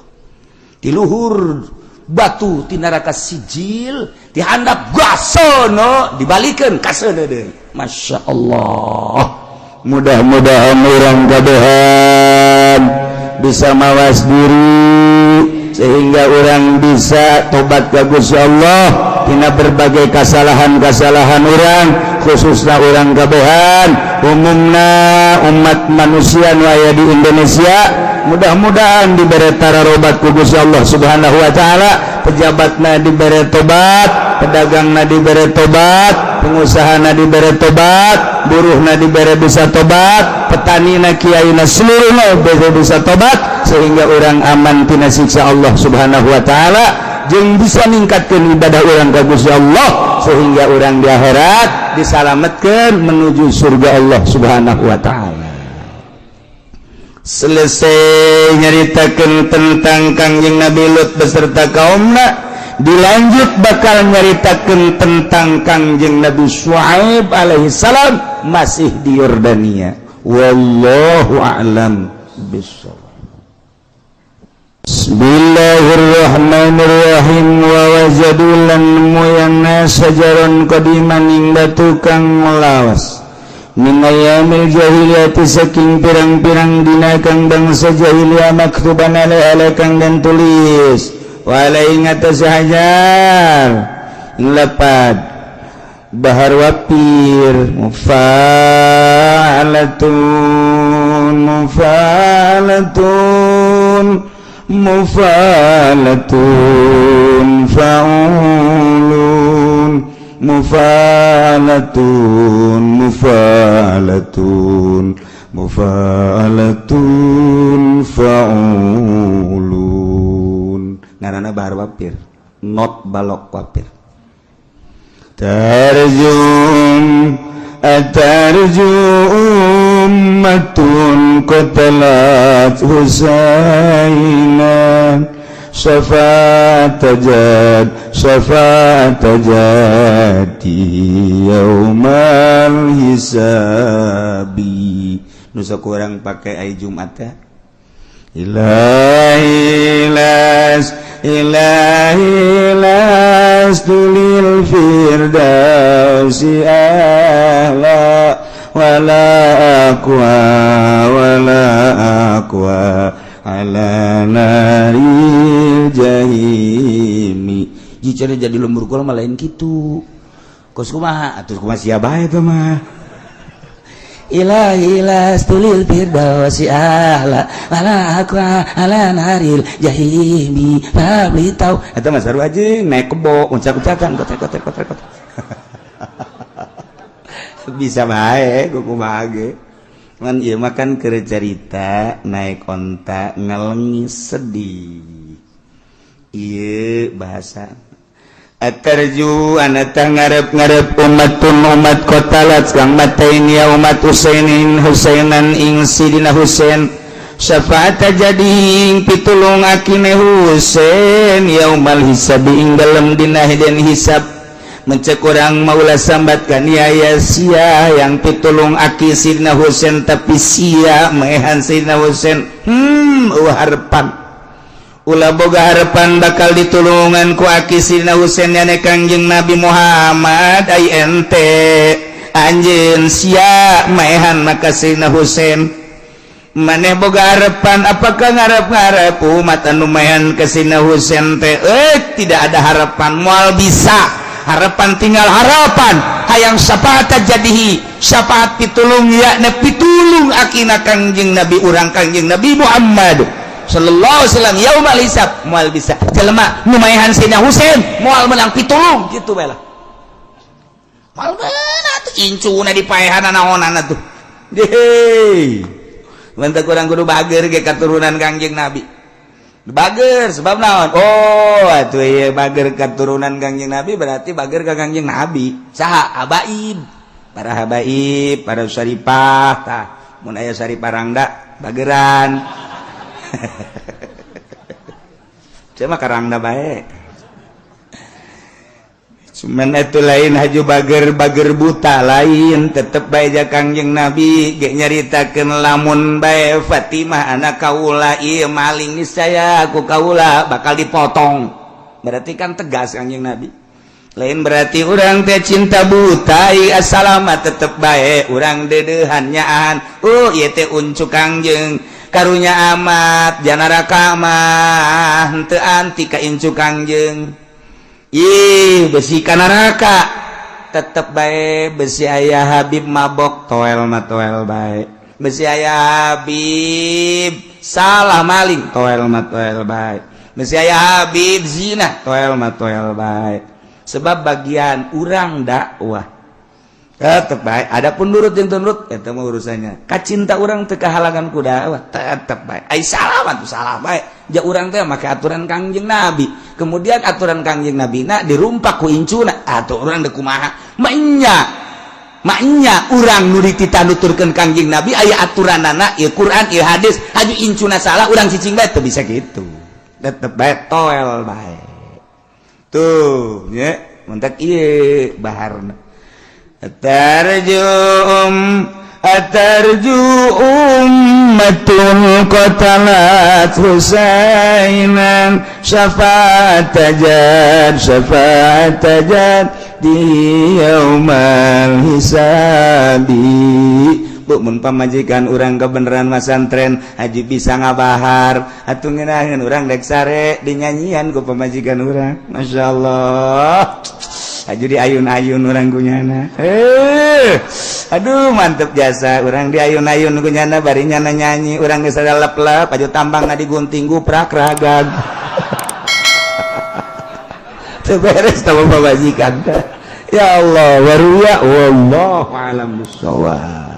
Di luhur batu ti neraka Sijil, dihandap gasono, dibalikeun kaseuneu deui. Masya Allah. Mudah-mudahan orang kabehan bisa mawas diri sehingga orang bisa tobat ke Gusti Allah tina berbagai kesalahan-kesalahan orang, khususnya orang kabehan, umumna umat manusia nu aya di Indonesia. Mudah-mudahan diberi tararobat ku Gusti Allah Subhanahu wa taala. Pejabatna diberi tobat, pedagangna diberi tobat, pengusahana diberi tobat, buruhna diberi bisa tobat, petanina, kiaina, seluruhna bisa tobat, sehingga orang aman tina siksa Allah Subhanahu wa taala jeung bisa ningkatkan ibadah orang ka Gusti Allah sehingga orang di akhirat disalamatkan menuju surga Allah Subhanahu wa taala. Selesai nyaritakan tentang Kangjeng Nabi Lut beserta kaumna, dilanjut bakal nyaritakan tentang Kangjeng Nabi Syuaib alaihi salam masih di Yordania. Wallahu a'lam bishawab. Bismillahirrahmanirrahim. Wa wajadu lan nemu yang syajaron qadiman ing batu kang lawas, min ayyamil jahiliyati saking pirang-pirang dina kang bangsa jahiliyah, maktuban alaiha kang den tulis wa alaihi ngatas hajar ing lapad bahar wapir mufa'alatun mufa'alatun mufa'alatun fa'ulun. Mufa'alatun mufa'alatun mufa'alatun fa'ulun. Ngaranna bahar wafir, not balok wafir. Tarjum atarju ummatun qatalat Husainan syafaat jad syafaat jadi yaumal hisabi. Nusa kurang pakai ai Jumat ya. Ilahi las ilahi lastu lil firdausi ahla wala aqwa wala aqwa ala naril jahimi. Jika jadi lembur kula mah lain kitu. Kos kumaha atuh, kumaha sia bae teh mah. Ilahi lastu lil firdausi ahla wala aqwa ala naril jahimi fabli tau. Eta mah sarua jeung naik kebo uncak-uncakan kotek kotek kotek kotek. Bisa bae kumaha ge. Ngan ieu mah kan keur carita naik onta ngalengis sedih. Ieu bahasa atarju anata ngarep-ngarep umatun umat qatalat kang matain ya umat Husainin Husainan ing Sidina Husain syafaat jadi pitulung akine Husain yaumal hisabi ing dalem dina den hisab. Mencek urang maulah sambatkan ya ya sia yang pitulung aki Sidina Husain tapi sia maehan Sidina Husain. Harapan ulah boga harapan bakal ditulungan ku aki Sidina Husain yane Kangjeng Nabi Muhammad. Ai ente anjeun sia maehan maka Sidina Husain maneh boga harapan. Apakah ngarep-ngarep umat anu maehan ke Sidina Husain teh? Tidak ada harapan, moal bisa harapan, tinggal harapan hayang syafaat jadihi syafaat pitulung yakni pitulung akina Kangjeng Nabi urang Kangjeng Nabi Muhammad sallallahu alaihi wasallam yaumal hisab. Moal bisa jelema nu maehan Sayyidina Husain moal menang pitulung kitu bae lah. Moal meunang atuh incuna dipaehan naonana tuh. Deh, mantap kurang kudu bager ge katurunan Kangjeng Nabi. Bager sebab naon? Oh, atuh ieu bager katurunan Kangjeng Nabi berarti bager ka Kangjeng Nabi. Saha? Habaib. Para habaib, para syarifah tah. Mun aya syarifah rangda bageran. Cuma karangda bae. Cuman itu lain haju bager bager buta lain, tetep bae ja Kangjeng Nabi ge nyaritakeun lamun bae Fatimah anak kaula ieu maling niscaya aku kaula bakal dipotong. Berarti kan tegas Kangjeng Nabi. Lain berarti urang teh cinta buta assalamat, tetep bae urang deudeuhan nyaan. Oh, ieu teh uncu Kangjeng karunya amat janaraka mah henteu anti ka incu Kangjeng. Ih, besi ka neraka tetep bae. Besi aya Habib mabok toel mah toel bae. Besi aya Habib salah maling toel mah toel bae. Besi aya Habib zina toel mah toel bae. Sebab bagian urang dakwah tetep bae. Adapun nurut jeung nurut eta mah urusannya. Kacinta urang teu kahalangan ku dakwah tetep bae. Ai salah mah salah bae. Ja urang teh make aturan Kangjeng Nabi, kemudian aturan Kangjeng Nabi na dirumpak ku incuna atuh urang deuk kumaha? Maenya maknya urang nu dititah nuturkeun Kangjeng Nabi aya aturanana ieu Quran ieu hadis haju incuna salah urang cicing bae teu bisa gitu. Tetep bae toel bae tuh nya. Mentak ieu baharna tarjum atarju ummatun qatalat Husainan syafaat jad syafaat jad di yaumal hisabi. Bu, mun pamajikan urang kebenaran masantren haji bisa ngabahar atuh ngeunaheun urang dek sare dinyanyian ku pamajikan urang. Masya Allah, haju di ayun-ayun urang kunyana. Aduh, mantep jasa urang di ayun-ayun kunyana bari nyana nyanyi urang geus lep-lep aju tambang digunting guprak ragag. Teu beres tah pamajikan teh. Ya Allah, waruya, wallahu alam bissawab.